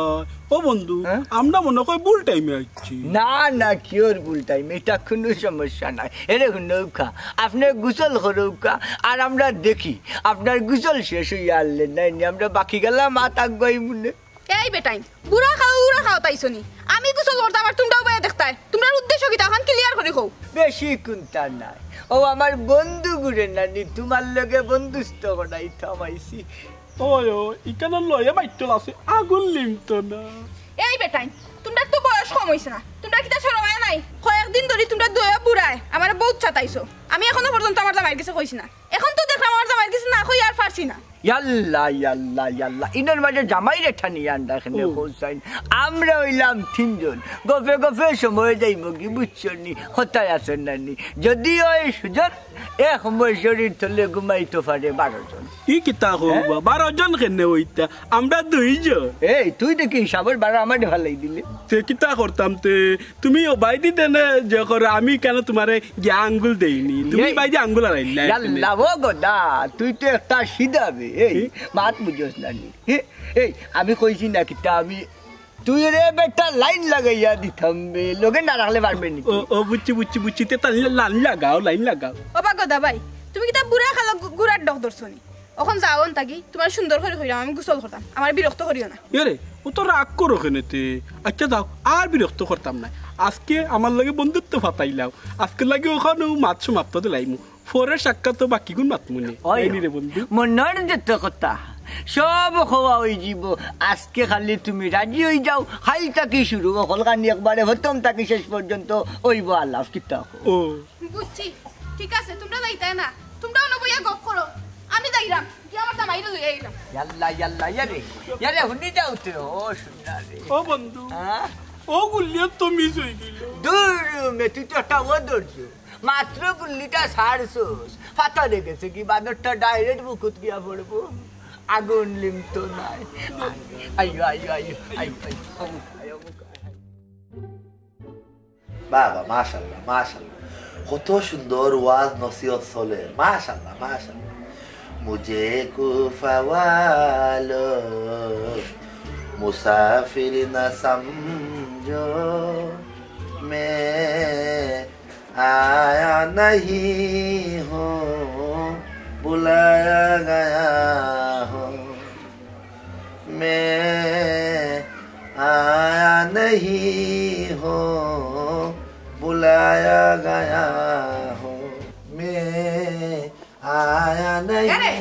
ও বন্ধু, হ্যাঁ? আমরা মনে কয় ভুল টাইমে আইছি। না, না, কিওর ভুল টাইম? ইটা কুনু সমস্যা নাই। এরে হুনউক্কা, আপনে গোসল করউক্কা, আর আমরা দেখি, আপনার গোসল শেষ অইয়া আরলে নাই নি, আমরা বাকি গেলা মাত আগুয়াই মুনে। এই বেটাইন, বুড়া খাও, উড়া খাও তাইছো নি? আমি গোসল করতাম আর তুমরা উবাইয়া দেখতায়। তুমরার উদ্দেশ্য কিতা? অখান clear করি কও। বেশি কুন্তা নাই। ও আমার বন্ধুগুরে নানি, তুমার লগে বন্ধুত্ব করাইতাম আইছি। ওই, ওই, ইকানো লয়ে বাইট্টল আছে, আগুন লিমতো না। এই বেটাইন, তুমরার তো বয়স কম অইছে না। তুমরার কিতা শরম আয় নাই? কয়েকদিন ধরি তুমরা দুইও বুড়ায় আমারে বউত সাতাইছো। আমি অখনো পর্যন্ত আমার জামাইর গেছে কইছি না। অখন তো দেখলাম আমার জামাইর গেছে না কই আর পারছি না। ইয়াল্লা, ইয়াল্লা, ইয়াল্লা। ইনোর মাঝে জামাইরে টানিয়া আনরা কেনে হুসাইন? আমরা অইলাম তিনজন। গফে গফে সময় যাইমুগি, বুঝছো নি? কথায় আছে না নি? যদিও এই সুজন এক মশারির তলে ঘুমাইতো পারে বারো জন। ই কিতা কও বা? বারো জন কেনে অইতা? আমরা দুইজন। এই, তুই দেখি হিসাবর বারো আমারে ফালাই দিলে। তে কিতা করতাম তে? তুমি উবাইদি দেনে যে করো, আমি কেনে তুমারে গিয়া আঙ্গুল দেইনি? তুমি এই। উবাইদি আঙ্গুল আড়াইলা। ইয়াল্লা, ও গদা, তুই তো একটা সিধা বে। এই, হি? মাত বুঝোস না নি। হি? এই, আমি কইছি না কিতা, আমি, তুই রে বেটা লাইন লাগাইয়া দিতাম বে, লগে না রাখলে পারবে নি। ও, ও, বুঝছি, বুঝছি, বুঝছি। তে তাইলে লাইন লাগাও, লাইন লাগাও। ও বা গদা ভাই, তুমি কিতা বুড়া খালো গু-, গুড়ার ডগ ধরছো নি? অখন যাও অন থাকি, তুমারে সুন্দর করি কইরাম, আমি গোসল করতাম, আমারে বিরক্ত করিও না। এরে, অতো রাগ করো কেনে তে? আচ্ছা যাও, আর বিরক্ত করতাম না। আজকে আমার লগে বন্ধুত্ব ফাতাইলাও, আজকের লাগি অখানো মাত সমাপ্ত দিলাইমু। পরের সাক্ষাতো বাকিগুন মাতমুনে। ওই, তাই নি রে বন্ধু? মনর যত কথা, সব কওয়া অইযিবো। আজকে খালি তুমি রাজি অইযাও, কাইল থাকি শুরু, হকলখানি একবারে প্রথম থাকি শেষ পর্যন্ত অইবো আলাপ, কিতা কও? ও। বুঝছি, ঠিক আছে, তুমরা যাইতায় না, তুমরা অনো বইয়া গপ করো, আমি যাইরাম, গিয়া আমার জামাইরে লইয়া আইরাম। ইয়াল্লা, ইয়াল্লা, ইয়ারে, ইয়ারে, হুনি যাও তে, ও সোনা রে। ও বন্ধু, হ্যাঁ? ও গুল্লিও তো miss অই গেল। দূর মে, তুই তো একটা অধৈর্য। মাত্র গুল্লিটা ছাড়ছস, ফাতারে গেছে কি, বানরটা direct বুকুত গিয়া পড়বো। আগুন লিমতো নায়। আইও, আইও, আইও, আইও, আইও, অমুক আয়, অমুক আয়। বাবা, মাশাআল্লাহ, মাশাআল্লাহ। কত সুন্দর ওয়াজ নসিহত চলে। মাশাআল্লাহ, মাশাআল্লাহ। मुझे कुफा वालों मुसाफिर न समझो, मैं आया नहीं हूँ, बुलाया गया हूँ। मैं आया नहीं हूँ, बुलाया गया हूँ। मैं आया नहीं। আরে,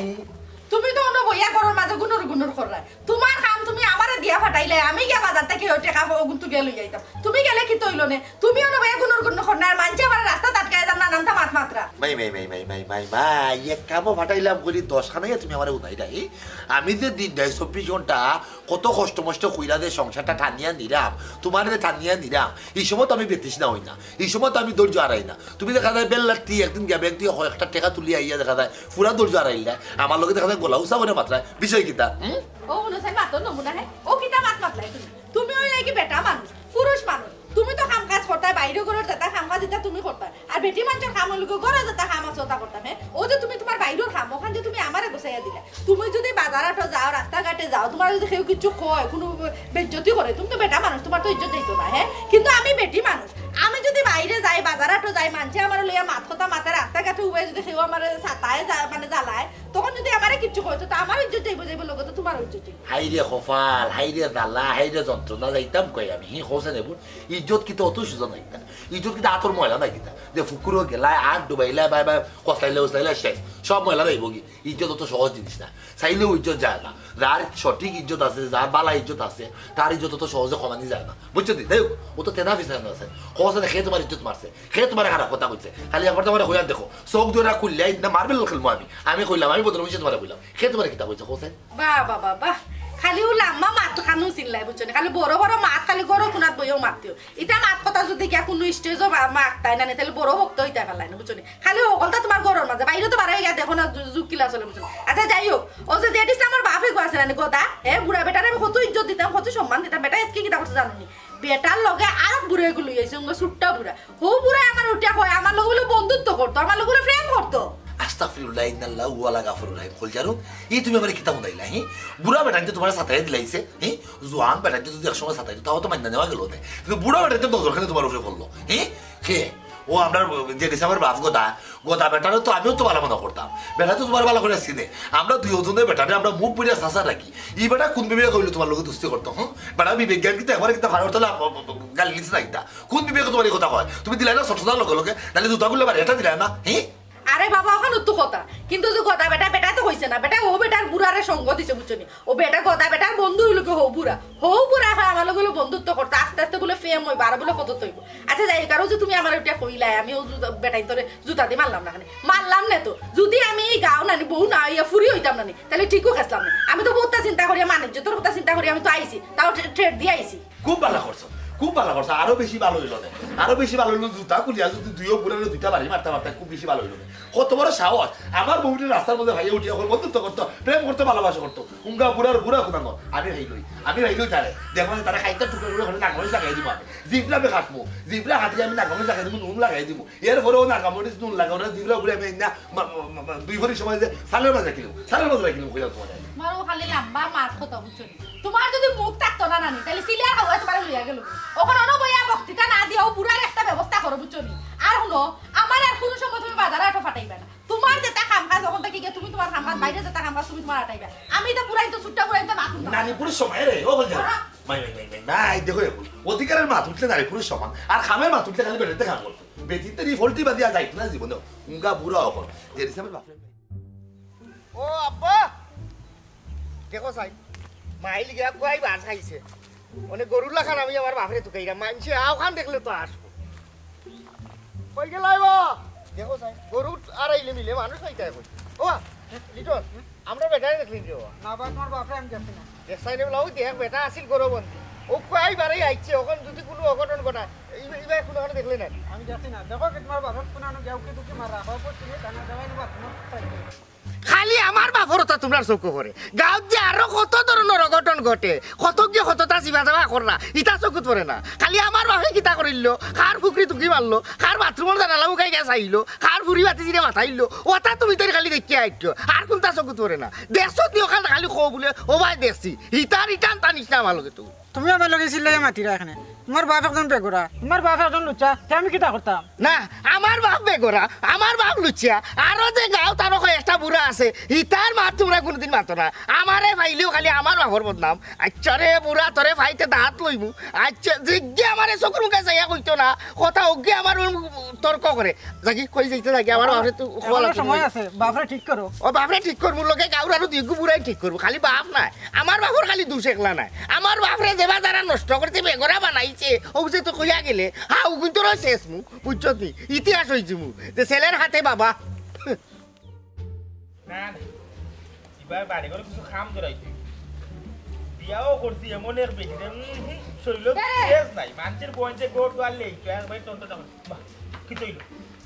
তুমি তো অনো বইয়া ঘরর মাঝে গুনুর গুনুর কররায়। তুমার কাম তুমি আমারে দিয়া ফাটাইলায়, আমি গিয়া বাজার থাকি অউ টেকা অগুন তুলিয়া লইয়া আইতাম। তুমি গেলে কিতা অইলো নে? তুমি অনো বইয়া গুনুর গুনুর কররায়, আর মানষে আমারে রাস্তাত আটকাইয়া যার নানানতা মাত মাতরা। মাই, মাই, মাই, এক কামো ফাটাইলাম করি দশ খানাইয়া তুমি আমারে উনাই দেয়। আমি যে দিন দেয় চব্বিশ ঘন্টা কত কষ্ট মষ্ট কইরা যে সংসারটা টানিয়া নিরাম, তুমারে যে টানিয়া নিরাম, ই সময় তো আমি বেতৃষ্ণা অই না, ই সময় তো আমি ধৈর্য হারাই না। তুমি দেখা যায় বেল্লাত্তি একদিন গিয়া ব্যাংক থাকি কয়েকটা টেকা তুলিয়া আইয়া দেখা যায় পুরা ধৈর্য হারাইলায়, আমার লগে দেখা যায় গলা উচা করি মাতরায়, বিষয় কিতা? হুম? ও হুনো চাই মাতর নমুনা হে, ও কিতা মাত মাতলায় তুমি? তুমি অইলায় কি বেটা মানুষ, পুরুষ মানুষ, তুমি তো কাম কাজ করতায়, বাইরে ঘরর যেতা কাম কাজ ইতা তুমি করতায়, আর বেটি মানষর কাম অইলো গি ঘরো যেতা কাম আছে অতা করতাম। হে, ও যে তুমি তুমার বাইরর কাম, অখান যে তুমি আমারে গুছাইয়া দিলায়। তুমি যুদি বাজার হাটো যাও, রাস্তাঘাটে যাও, তুমারে যুদি কেউ কিচ্ছু কয়, কুনু বেইজ্জতি করে, তুমি তো বেটা মানুষ, তুমার তো ইজ্জত যাইতো না, হে? কিন্তু আমি বেটি মানুষ, আমি যুদি বাইরে যাই, বাজার হাটো যাই, মানষে আমারে লইয়া মাত কথা মাতে, রাস্তা রাস্তাঘাটে উবাই যদি কেউ আমারে সাতায় যা-, মানে জ্বালায়, তখন যদি আমারে কিচ্ছু কয়, তো, তো আমার ইজ্জত যাইবো, যাইবো লগে, তো তোমার ইজ্জত যাইবো। হাই রে কপাল, হাই রে জ্বালা, হাই রে যন্ত্রণা, যাইতাম কই আমি? হি, কওছে নে বল, ইজ্জত কিতা অত সুজা নায় কিতা? ইজ্জত কিতা আতর ময়লা নায় কিতা? যে ফুকুরো গেলায়, আত ডুবাইলায়, বাই বাই, কসলাইলে উসলাইলে শেষ, সব ময়লা যাইবো গি? ইজ্জত অত সহজ জিনিস না, চাইলেও ইজ্জত যায় না। যার সঠিক ইজ্জত আছে, যার বালা ইজ্জত আছে, তার ইজ্জত অত সহজে কমানি যায় না, বুঝছো নি? যাই হোক, ও তো তেনা ফিসানো আছে, কওছে নে, কে তোমার ইজ্জত মারছে, কে তোমারে খারাপ কথা কইছে, খালি একবার তোমারে কইয়া দেখো, চোখ দুইটা খুললে না মারবে খেলবো আমি। আমি কইলাম, আমি বদরম হইছে তোমারে কইলাম, কে তোমারে কিতা কইছে, কওছে? বাহ, বাহ, বাহ, বাহ। খালি ও লাম্বা মাত খানো চিল্লায়, বুঝছো নি? খালি বড় বড় মাত, খালি গরম কোনাত বইও মাতিও। ইতা মাত কথা যদি গিয়া কোনো স্টেজও মাততায় না, তাহলে বড় ভক্ত হইতে পারলাই না, বুঝছো নি? খালি হকলতা তোমার ঘরর মাঝে, বাইরে তো বারই গিয়া দেখো না, যু-, যুগ কিলা চলে, বুঝছো নি? আচ্ছা, যাই হোক, ও যে জেড ইসলামর বাপে গো আছে না নি, গদা, এ, বুড়া বেটারে আমি কত ইজ্জত দিতাম, কত সম্মান দিতাম, বেটা এসকে কিতা করছে জানো নি? বেটার লগে আর এক বুড়া এগুলো লইয়া আইছে, উঙ্গা সুট্টা বুড়া। হউ বুড়া আমার উঠে কয়, আমার লগে বলে বন্ধুত্ব করতো, আমার লগে বলে প্রেম করতো। আস্তাগফিরুল্লাহ, ইন্নাল্লাহ ওয়ালা গাফুরুর রাহিম। কইল জানো, ই তুমি আমারে কিতা হুনাইলা, হি? বুড়া বেটাইন্তে তোমারে সাতাই দিলাইছে, হি? জোয়ান বেটাইন্তে যদি এক সময় সাতাই দিত, তাও তো মাইনা নেওয়া গেল না। কিন্তু বুড়া বেটাইন্তে নজর কেনে তোমার উপরে পড়লো, হি? কে? ও আমরা যে ডিসেম্বর বাপ গদা, গদা বেটারে তো আমিও তো ভালা মনে করতাম। বেটা তো তোমার ভালা করে চিনে। আমরা দুইজনে বেটারে আমরা মুখ বুঝিয়া চাচা ডাকি। ই বেটা কোন বিবেকে কইলো তোমার লগে দোস্তি করতো, হুম? বেটা বিবেক জ্ঞান কিতা একবারে কিতা ভালো হতো না, গালি দিছে না কিতা? কোন বিবেকে তোমার এই কথা কয়? তুমি দিলাই না ছোট লগে লগে, নাহলে জুতা গুলো বাড়ি এটা দিলাই না, হি? আরে বাবা, ওখানে তো কথা। কিন্তু যে গদা বেটা, বেটা তো কইছে না। বেটা ও বেটার বুড়ারে সঙ্গ দিছে, বুঝছো নি? ও বেটা গদা বেটার বন্ধু হইলো কি হউ বুড়া। হউ বুড়া হয় আমার লগে হইলো বন্ধুত্ব করতো। আস্তে আস্তে বলে প্রেম হইবো, আর বলে কত হইবো। আচ্ছা, যাই হোক, আর ও যে তুমি আমার ওটা কইলাই, আমি ও জুতা, বেটাইন্তরে জুতা দিয়ে মারলাম না কেনে? মারলাম না তো। যদি আমি এই গাঁও নানি বউ না হইয়া ফুরি হইতাম নানি, তাহলে ঠিকও খেসলাম না। আমি তো বহুতটা চিন্তা করি, আমার ইজ্জতর কথা চিন্তা করি, আমি তো আইছি, তাও ট্রে-, ট্রেড দিয়ে আইছি। খুব ভালা করছো, খুব ভালা করছো, আরো বেশি ভালা হইলো নে, আরো বেশি ভালা হইলো। জুতা খুলিয়া যদি দুইও বুড়ারে দুইটা বাড়ি মারতে পারতে, খুব বেশি ভালা হইলো নে। কত বড় সাহস, আমার বউটা রাস্তার মধ্যে ভাইয়া উঠিয়া করে বন্ধুত্ব করতো, প্রেম করতো, ভালোবাসা করতো। উঙ্গা বুড়ার বুড়া কোনা নয়, আমি ভাই লই, আমি ভাই লই তারে। দেখো না, তারা খাইতে টুকরো টুকরো করে নাগমরিচ লাগাই দিব আমি। জিফলা আমি কাটবো, জিফলা কাটিয়ে আমি নাগমরিচ লাগাই দিব, নুন লাগাই দিব। এরপরেও নাগমরিচ নুন লাগাও না, জিফলা ঘুরে আমি না, মা-, মা-, মা-, দুই ভরি সময় যে সালের মাঝে কিলো, সালের মাঝে কিলো, কইলাম তোমার। মারো খালি লম্বা মাত কথা, বুঝছো নি? তোমার যদি মুখ থাকতো না নানি, তাহলে সিলিয়ার হাওয়া তোমার লইয়া গেল। ওখানে অনো বইয়া বক্তৃতা না দিয়াও বুড়ার একটা ব্যবস্থা করো, বুঝছো নি? আর হুনো, আমার আর কোনো সময় তুমি বাজারে আটো ফাটাইবা না। তোমার যেটা কাম কাজ, ওখান থেকে গিয়ে তুমি তোমার কাম কাজ, বাইরে যেটা কাম কাজ, তুমি তোমার আটাইবা। আমি তো পুরাই তো ছুট্টা পুরাই তো না করতাম। নানি পুরো সময় রে, ও বল যা। ওরা- মাই, মাই, মাই, মাই, মাই, দেখো এ বল। অধিকারের মাত উঠলে নারী পুরুষ সমান, আর খামের মাত উঠলে খালি বেটাতে খাম করতো। বেটিতে নি ফল্টি বাদিয়া যাইতো না জীবনে। উঙ্গা বুড়া অখন। যে হিসাবে বাপরে। ও আব্বা, দেখো চাই, মাইল গিয়া কয় বাস খাইছে। মানে গরুর লাখান আমি আমার বাপরে তুকাইরা, মানষে আওখান দেখলে তো আসবো। কই গেলাই বা? দেখো চাই, গরু আড়াইলে মিলে মানুষ পাইতে হয় কই? ও বা, লিটন, আমরা বেটারে দেখলি রে বা? না বা, তোমার বাপরে আমি দেখছি না। দেখছাই নে বলা, ওই দেখ বেটা আসিল গরু বন্দি। ও কয় বারেই আইছে, ওখান যদি কোনো অঘটন ঘটায়, এই, এই ভাই কোনো ওখানে দেখলে না। আমি দেখছি না। দেখো কি তোমার বাপরে কোনো আনো গেও কি দুঃখী মারা, বাপর তুমি জানা দেওয়াই না, তোমার খালি আমার বাপর ওটা তোমরার চোখে পড়ে। গাঁওত যে আরো কত ধরনের অঘটন ঘটে, কত গিয়ে কতটা চিবা চাবা কররা, ইটা চকুত পড়ে না। খালি আমার বাপে কিতা করিল, কার ফুকরি তুকি মারলো, কার বাথরুমর জানালা মুখাই গিয়া চাইলো, কার ফুরি বাতি জিরে মাথাইলো, ওটা তুমি তো খালি দেখিয়া আইছো, আর কোনটা চকুত পড়ে না। দেখছো তুই ওখানে খালি কো বলে, ও ভাই দেখছি, ইটার ইটান টানিস না আমার লগে তুই। তুমি আমার লগে চিল্লাইয়া মাতিরা এখানে। তোমার বাপ একজন বেগরা, তোমার বাপ একজন লুচ্চা, তে আমি কিতা করতাম? না, আমার বাপ বেগরা, আমার বাপ লুচ্চা, আরো যে গাঁওত আরো কয়েকটা বুড়া আছে, ইতার মাত তোমরা কোনোদিন মাতো না। আমারে পাইলেও খালি আমার বাপর বদনাম। আচ্ছা রে বুড়া, তোরে পাইতে দাঁত লইমু। আচ্ছা, জিজ্ঞে আমারে চকুর মুখে চাইয়া কইতো না, কথা অজ্ঞে আমার তর্ক করে। যাকি, কই যাইতে যাকি, আমার বাপরে তো খোয়া এখনো লাগতো সময় না। আছে, বাপরে ঠিক করো। ও বাপরে ঠিক করবো, লগে গাঁওর আরো দুইগু বুড়াই ঠিক করবো, খালি বাপ নাই। আমার বাপর খালি দুষ একলা নাই, আমার বাপরে যেবা যারা নষ্ট করছে, বেগরা বানাইছে, ও যে তো কইয়া গেলে, হা, ও কিন্তু রয় শেষ মু, বুঝছো নি? ইতিহাস হইছে মু, যে ছেলের হাতে বাবা। না, না। এবার বাড়ি ঘরে কিছু কাম ধরাইতে। বিয়াও করছি এমন এক বেটি রে, উম, হুম, শরীরও কে? তেজ নাই। মানুষের বইন যে গোট দোয়ার লেই, তো একবার টনটন টন। বাহ, কি তৈল?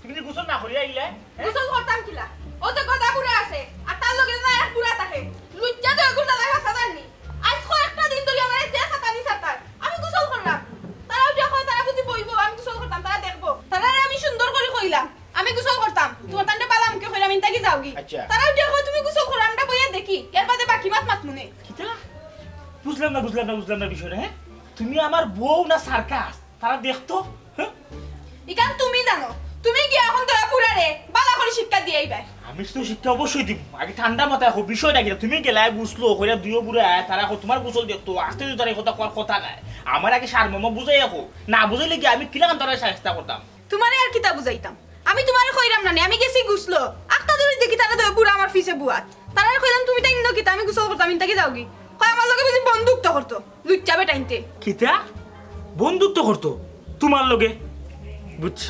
তুমি কি গোসল না করিয়া আইলে? হ্যাঁ? গোসল করতাম কিলা? ও তো গদা বুড়া আছে, আর তার লগে না এক বুড়া থাকে। লুচ্চা তো এগুলো দাদা ভাষা জানি। আজ কয়েকটা দিন ধরে আমার যে সাতানি সাতার। আমি গোসল করলাম। তারা উঠে কয়, তারা বুঝি বইবো, আমি গোসল করতাম, তারা দেখবো। তারা আমি সুন্দর করে কইলাম। আমি গোসল করতাম। তোমার তান্ডে বালা মুখে কইলাম, "ইনতা কি যাওগি?" আচ্ছা। তারা উঠে কয়, "তুমি গোসল করো, আমরা বইয়া দেখি। এর বাদে বাকি মাত মাতমুনে।" কিতা? বুঝলাম না, বুঝলাম না, বুঝলাম না বিষয়টা, হ্যাঁ? তুমি আমার বউ না সার্কাস? তারা দেখতো, হ্যাঁ? ইখান তুমি জানো। তুমি গিয়া এখন তোরা পুরারে বালা শিক্ষা দিয়াই বাই। আমি তো শিক্ষা অবশ্যই দিমু। আগে ঠান্ডা মাথায় কও, বিষয়টা কিতা? তুমি গেলায় গোসলো কইরা দুইও বুড়ায়, তারা কও তুমার গোসল দেখতো, আস্তে দুই তারা কথা কওয়ার কথা নায়। আমার আগে সারমর্ম বুঝাইয়া কও, না বুঝাইলে কি আমি কিলাখান তারারে শায়েস্তা করতাম? তুমারে আর কিতা বুঝাইতাম? আমি তুমারে কইরাম না নি, আমি গেছি গোসলো। আখতা ধরি দেখি তারা দুইও বুড়া আমার পিছে বুয়াত। তারারে কইলাম, "তুমি তাইন ইনো কিতা? আমি গোসল করতাম, ইন থাকি যাওগি।" কয়, "আমার লগে বুঝি বন্ধুত্ব করতো।" লুচ্চা বেটাইন্তে। কিতা? বন্ধুত্ব করতো তুমার লগে? বুঝছি।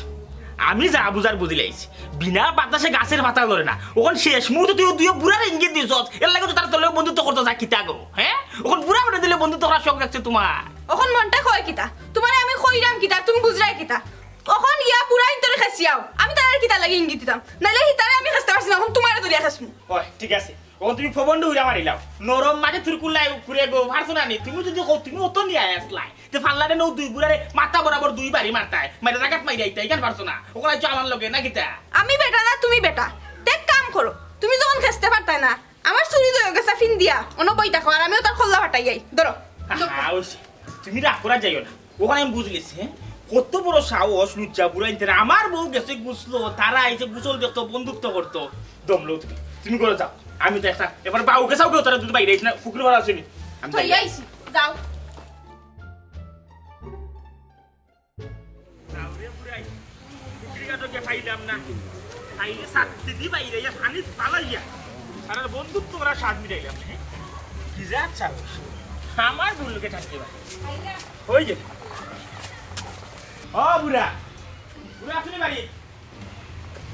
আমি যা বুঝার বুঝিলাইছি। বিনা বাতাসে গাছের পাতা লড়ে না। অখন শেষ মুহূর্তে তুই দুইও বুড়ারে ইঙ্গিত দিছস, এরলাগি তো তারা তোর লগে বন্ধুত্ব করতো চায় কিতা গো, হে? অখন বুড়া বেটাইন্তর লগে বন্ধুত্ব করার শখ লাগছে তুমার। অখন মনটা কয় কিতা? তুমারে আমি কইরাম কিতা, তুমি বুঝরায় কিতা? অখন ইয়া বুড়াইন্তরে খেছিয়াও। আমি তারারে কিতার লাগি ইঙ্গিত দিতাম? নাইলে হিতারে আমি খেছতে পারছি না, অখন তুমারে ধরিয়া খেছমু। ওই, ঠিক আছে। অখন তুমি ফবন্ড উড়া মারিলাও। নরম মাঝে তুরকুল্লায় ঘুরে গো, পারছো না নি? তুমি যদি কও, তুমি অত নিয়া আসলায়। তে ফাল্লারে নৌ দুই বুড়ারে মাথা বরাবর দুই বাড়ি মারতায়। মাইরা জাগাত মাইরা আইতায়, ইখান পারছো না। অখন আইছো আমার লগে, না কিতা? আমি বেটা না, তুমি বেটা। তে এক কাম করো, তুমি যখন খেছতে পারতায় না, আমার চুরি দইও গেছে ফিন দিয়া, অনো বই থাকো, আর আমিও তার খল্লা ফাটাই যাই। ধরো। হা, হা, অইছে। তুমি রাগ করা যাইও না। অখান আমি বুঝিলিছি, হে? কত বড় সাহস, লুচ্চা বুড়াইন্তর। আমার বউ গেছে গোসলো, তারা আইছে গোসল দেখতো, বন্ধুত্ব করতো। দম লও তুমি, তুমি ঘরো যাও। আমি তো একটা, এবার বাউকে চাউকে তারা যদি বাইরে আইস না, পুকুর ভাড়া আসেনি। আমি যাই। যাও। যাও রে বুড়াই, পুকুরি ঘাটো গিয়া পাইলাম না। তাইলে সাত দিদি বাইরে ইয়া পানি পালাইয়া। আর বন্ধুত্ব করা স্বাদ মিটাইলাম, হে? কি যে আচ্ছা, আমার ভুল লোকে থাকতে পারে। ওই যে। ও বুড়া। বুড়া, আপনি বাড়ি?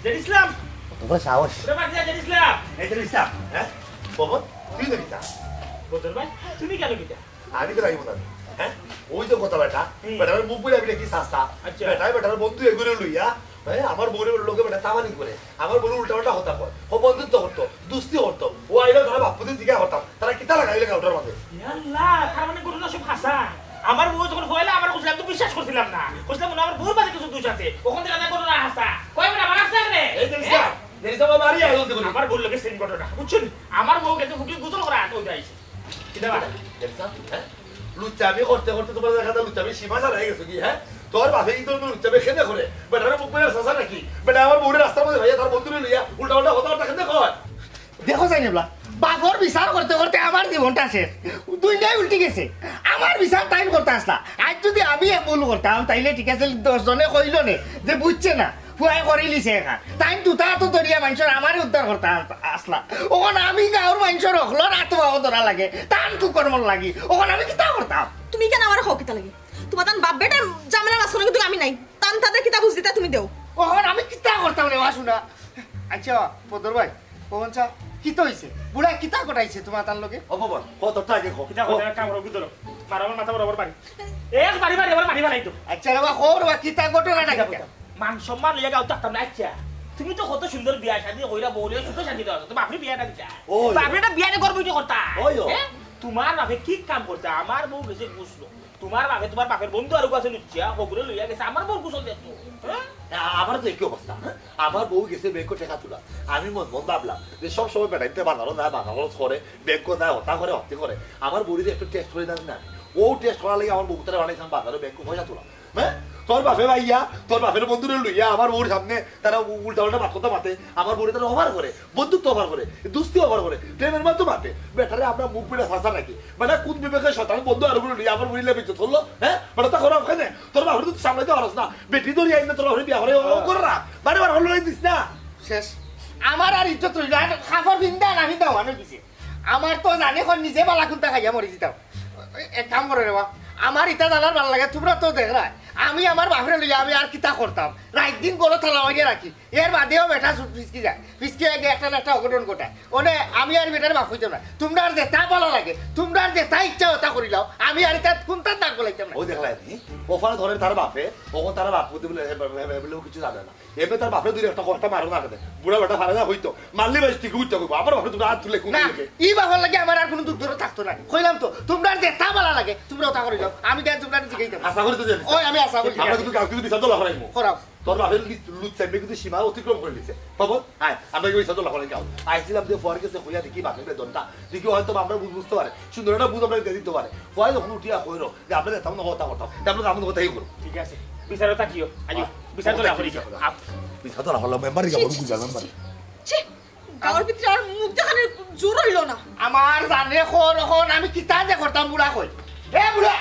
জেড ইসলাম। তোমার সাহস। বুড়া, বাড়ি যা, জেড ইসলাম। এই জেড ইসলাম, হে? বাবা, তুই তো কিতা? বদর ভাই, তুমি কেন কিতা? আমি তো রাখবো না। হে? ওই তো কথা বেটা। হুম। বেটার মুখ বলে আমি নাকি সাস্তা। আচ্ছা। বেটায় বেটার বন্ধু এগুলো লইয়া, হে, আমার বউর লগে বেটা তামানি করে। আমার বউর উল্টা পাল্টা কথা কয়। ও বন্ধুত্ব করতো, দুস্তি করতো। ও আইলে তারা বাপুতে জিজ্ঞাসা করতাম। তারা কিতা লাগাইলে গাউটার মাঝে? ইয়া আল্লাহ, তার মানে ঘটনা সব হাছা। আমার বউ যখন হইলে আমার কথা আমি তো বিশ্বাস করছিলাম না। কইছিলাম মনে হয় আমার বউর মাঝে কিছু দোষ আছে। অখন দেখা যায় ঘটনা হাছা। কয় বেটা আমার আসতে রে? এই যে ইসলাম, যে ইসলাম আমার বাড়ি আইলো দেখুন। আমার বউর লগে সেম ঘটনা। বুঝছো নি? আমার বউ গেছে ফুটি গোসল করা আছে, ওইটা আইছে। কিতা বা? দেখছাও, হে? লুচ্চামি করতে করতে তোমার দেখা যায় লুচ্চামি সীমা ছাড়াই গেছে কি, হে? তোর বাপে কিন্তু লুচ্চামি খেলে করে। বেটার মুখ বেড়ে চাচা নাকি? বেটা আমার বউরে রাস্তার মাঝে ভাইয়া তার বন্ধুরে লইয়া উল্টা উল্টা কথা বার্তা খেলে কয়। দেখো জাইনাবলা, বাপর বিচার করতে করতে আমার জীবনটা শেষ। দুইটাই উল্টি গেছে। আমার বিচার তাইন করতে আসলা। আজ যদি আমি এক ভুল করতাম, তাইলে ঠিক আছে, দশ জনে কইলো নে যে বুঝছে না। ফুয়ায় করিলিছে একা। তাইন দুটা তো দরিয়া মানষর আমারে উদ্ধার করতে আস-, আসলা। অখন আমি গাউর মানষর অকলর আতো বাও ধরা লাগে। তান কুকর্মর লাগি। অখন আমি কিতা করতাম? তুমি কেন আমার হক কিতা লাগে? তোমার তান বাপ বেটার ঝামেলা মাঝখানে কিন্তু আমি নাই। তান তাদের কিতা বুঝ দিতা তুমি দেও। অখন আমি কিতা করতাম রে, ওয়া শুনা। আচ্ছা, বদর ভাই, অখন চা, কিতা হইছে? বুড়া কিতা কটাইছে তোমার তার লগে? ও বাবা, কতটা আগে কো। কিতা কথা কাম করো, ধরো। মারো আমার মাথা বরাবর বাড়ি। এক বাড়ি বাড়ি আমার মারি বানাই তো। আচ্ছা রে বা, কও রে বা, কিতা ঘটনাটা কিতা কিতা? কথা? মান সম্মান লইয়া গাউত থাকতাম না, আচ্ছা। তুমি তো কত সুন্দর বিয়া শাদী কইরা বউরে সুখে শান্তি দেওয়া, তো বাপরে বিয়াটা দিতা। ওই। বাপরে একটা বিয়াটা করবো যে করতা। ওই, ওই। হ্যাঁ? তোমার বাপে কি কাম করতা? আমার বউ গেছে গোসলো। তোমার বাপে তোমার বাপের বন্ধু আর আছে লুচ্চা, হগুরে লইয়া গেছে, আমার বউ গোসল দেখতো। হ্যাঁ? আ-, আমার তো একই অবস্থা, হ্যাঁ? আমার বউ গেছে ব্যাংকো টেকা তুলা। আমি মন মন ভাবলাম যে সব সময় বেটাইন্তে বাজারো যায়, বাজার খরচ করে, ব্যাংকো যায়, হতা করে, হতি করে। আমার বউরে একটু টেস্ট করে দেন না। ও টেস্ট করার লাগি আমার বউ তারা বানাইছিলাম বাজারো ব্যাংকো পয়সা তুলা। হ্যাঁ? তোর বাপে ভাইয়া, তোর বাপের বন্ধুরে লইয়া আমার বউর সামনে তারা উ-, উল্টা উল্টা মাত কথা মাতে, আমার বউরে তারা অফার করে, বন্ধুত্ব অফার করে, দুস্তি অফার করে, প্রেমের মাধ্যমে মাতে। বেটারে আমরা মুখ বেটা ফাঁসা নাকি? বেটা কোন বিবেকে শয়তান বন্ধু আর বউরে লইয়া আমার বউরে লেবে ইজ্জত করলো? হ্যাঁ? বেটা তা খরাপ খানে? তোর বাপরে তো সামলাইতে পারস না। বেটি ধরি আইন না তোর বাপরে বিয়া করে, ও করে রাখ। বারে বার হলো দিস না। শেষ। আমার আর ইজ্জত রইল না। আর কাপড় পিন্দা না পিন্দা হওয়ানো দিছে। আমার তো জানে কর নিজে বালা কুন্তা খাইয়া মরি যিতাম। এক কাম করো রে বা, আমার ইতা জানার ভালা লাগে, তোমরা তো দেখরায়। আমি আমার বাপরে লইয়া আমি আর কিতা করতাম? রাইত দিন গরো তালা মারিয়া রাখি। এর বাদেও বেটা সু-, ফিসকি যায়। ফিসকি আগে একটা না একটা অঘটন ঘটায়। ওনে আমি আর বেটার বাপ হইতাম না। তোমরা আর যেতা ভালা লাগে, তোমরা আর যেতা ইচ্ছা ওতা করিলাও। আমি আর ইতা কুন্তা দাগ বলাইতাম না। ও দেখলাই নি? ওখানে ধরেন তার বাপে, ওখানে তার বাপ বুদ্ধি বলে, এ, এ, এ, এ, বলে ও কিছু জানে না। এমনি তার বাপরে দুই একটা কথা মারো না খেতে। বুড়া বেটা ফারে না হইতো। মারলে বেশ ঠিক উঠতে কইবো। আমার বাপরে তোমরা হাত তুলে কুন্তা না, দিকে। ই বাপর লাগে আমার আর কোনো দুঃখ দরদ থাকতো না। কইলাম তো, তোমরা আর যেতা ভালা লাগে, তোমরা ওতা করিলাও। আমি দেন তোমরা আর জিগাইতাম না। আশা করি তো জানি। ওই আমি আশা করি। আমরা কিন্তু কাউকে কিন্তু বিচার তো লাফাইমু। করাও। তোর বাপের লুচ-, লুচ্চামি কিন্তু সীমা অতিক্রম করে নিছে। বাবু, আয়, আমরা কি বিচার তো লাফাই যাও। আইছিলাম যে ফোয়ার গেছে কইয়া দেখি বাপের বেতনটা। দেখি হয়তো আমরা বুঝ-, বুঝতে পারে। সুন্দর একটা বুঝ আমরা দিয়ে দিতে পারে। ফোয়ার যখন উঠিয়া কইরো, যে আমরা যেতাম না কথা করতাম। তা আমরা তেমন কথাই করো। ঠিক আছে। বিচারও থাকিও। আইও। হ্যাঁ। বিচার তো না করি। মিছা কথা হলো, মেম্বার রে, ছি, ছি, ছি, মেম্বার। ছি, ছি। গাঁওর ভিতরে আর মুখ দেখানোর জোর অইলো না। আমার জানে খর অখন আমি কিতা যে করতাম বুড়া কই। এ বুড়া,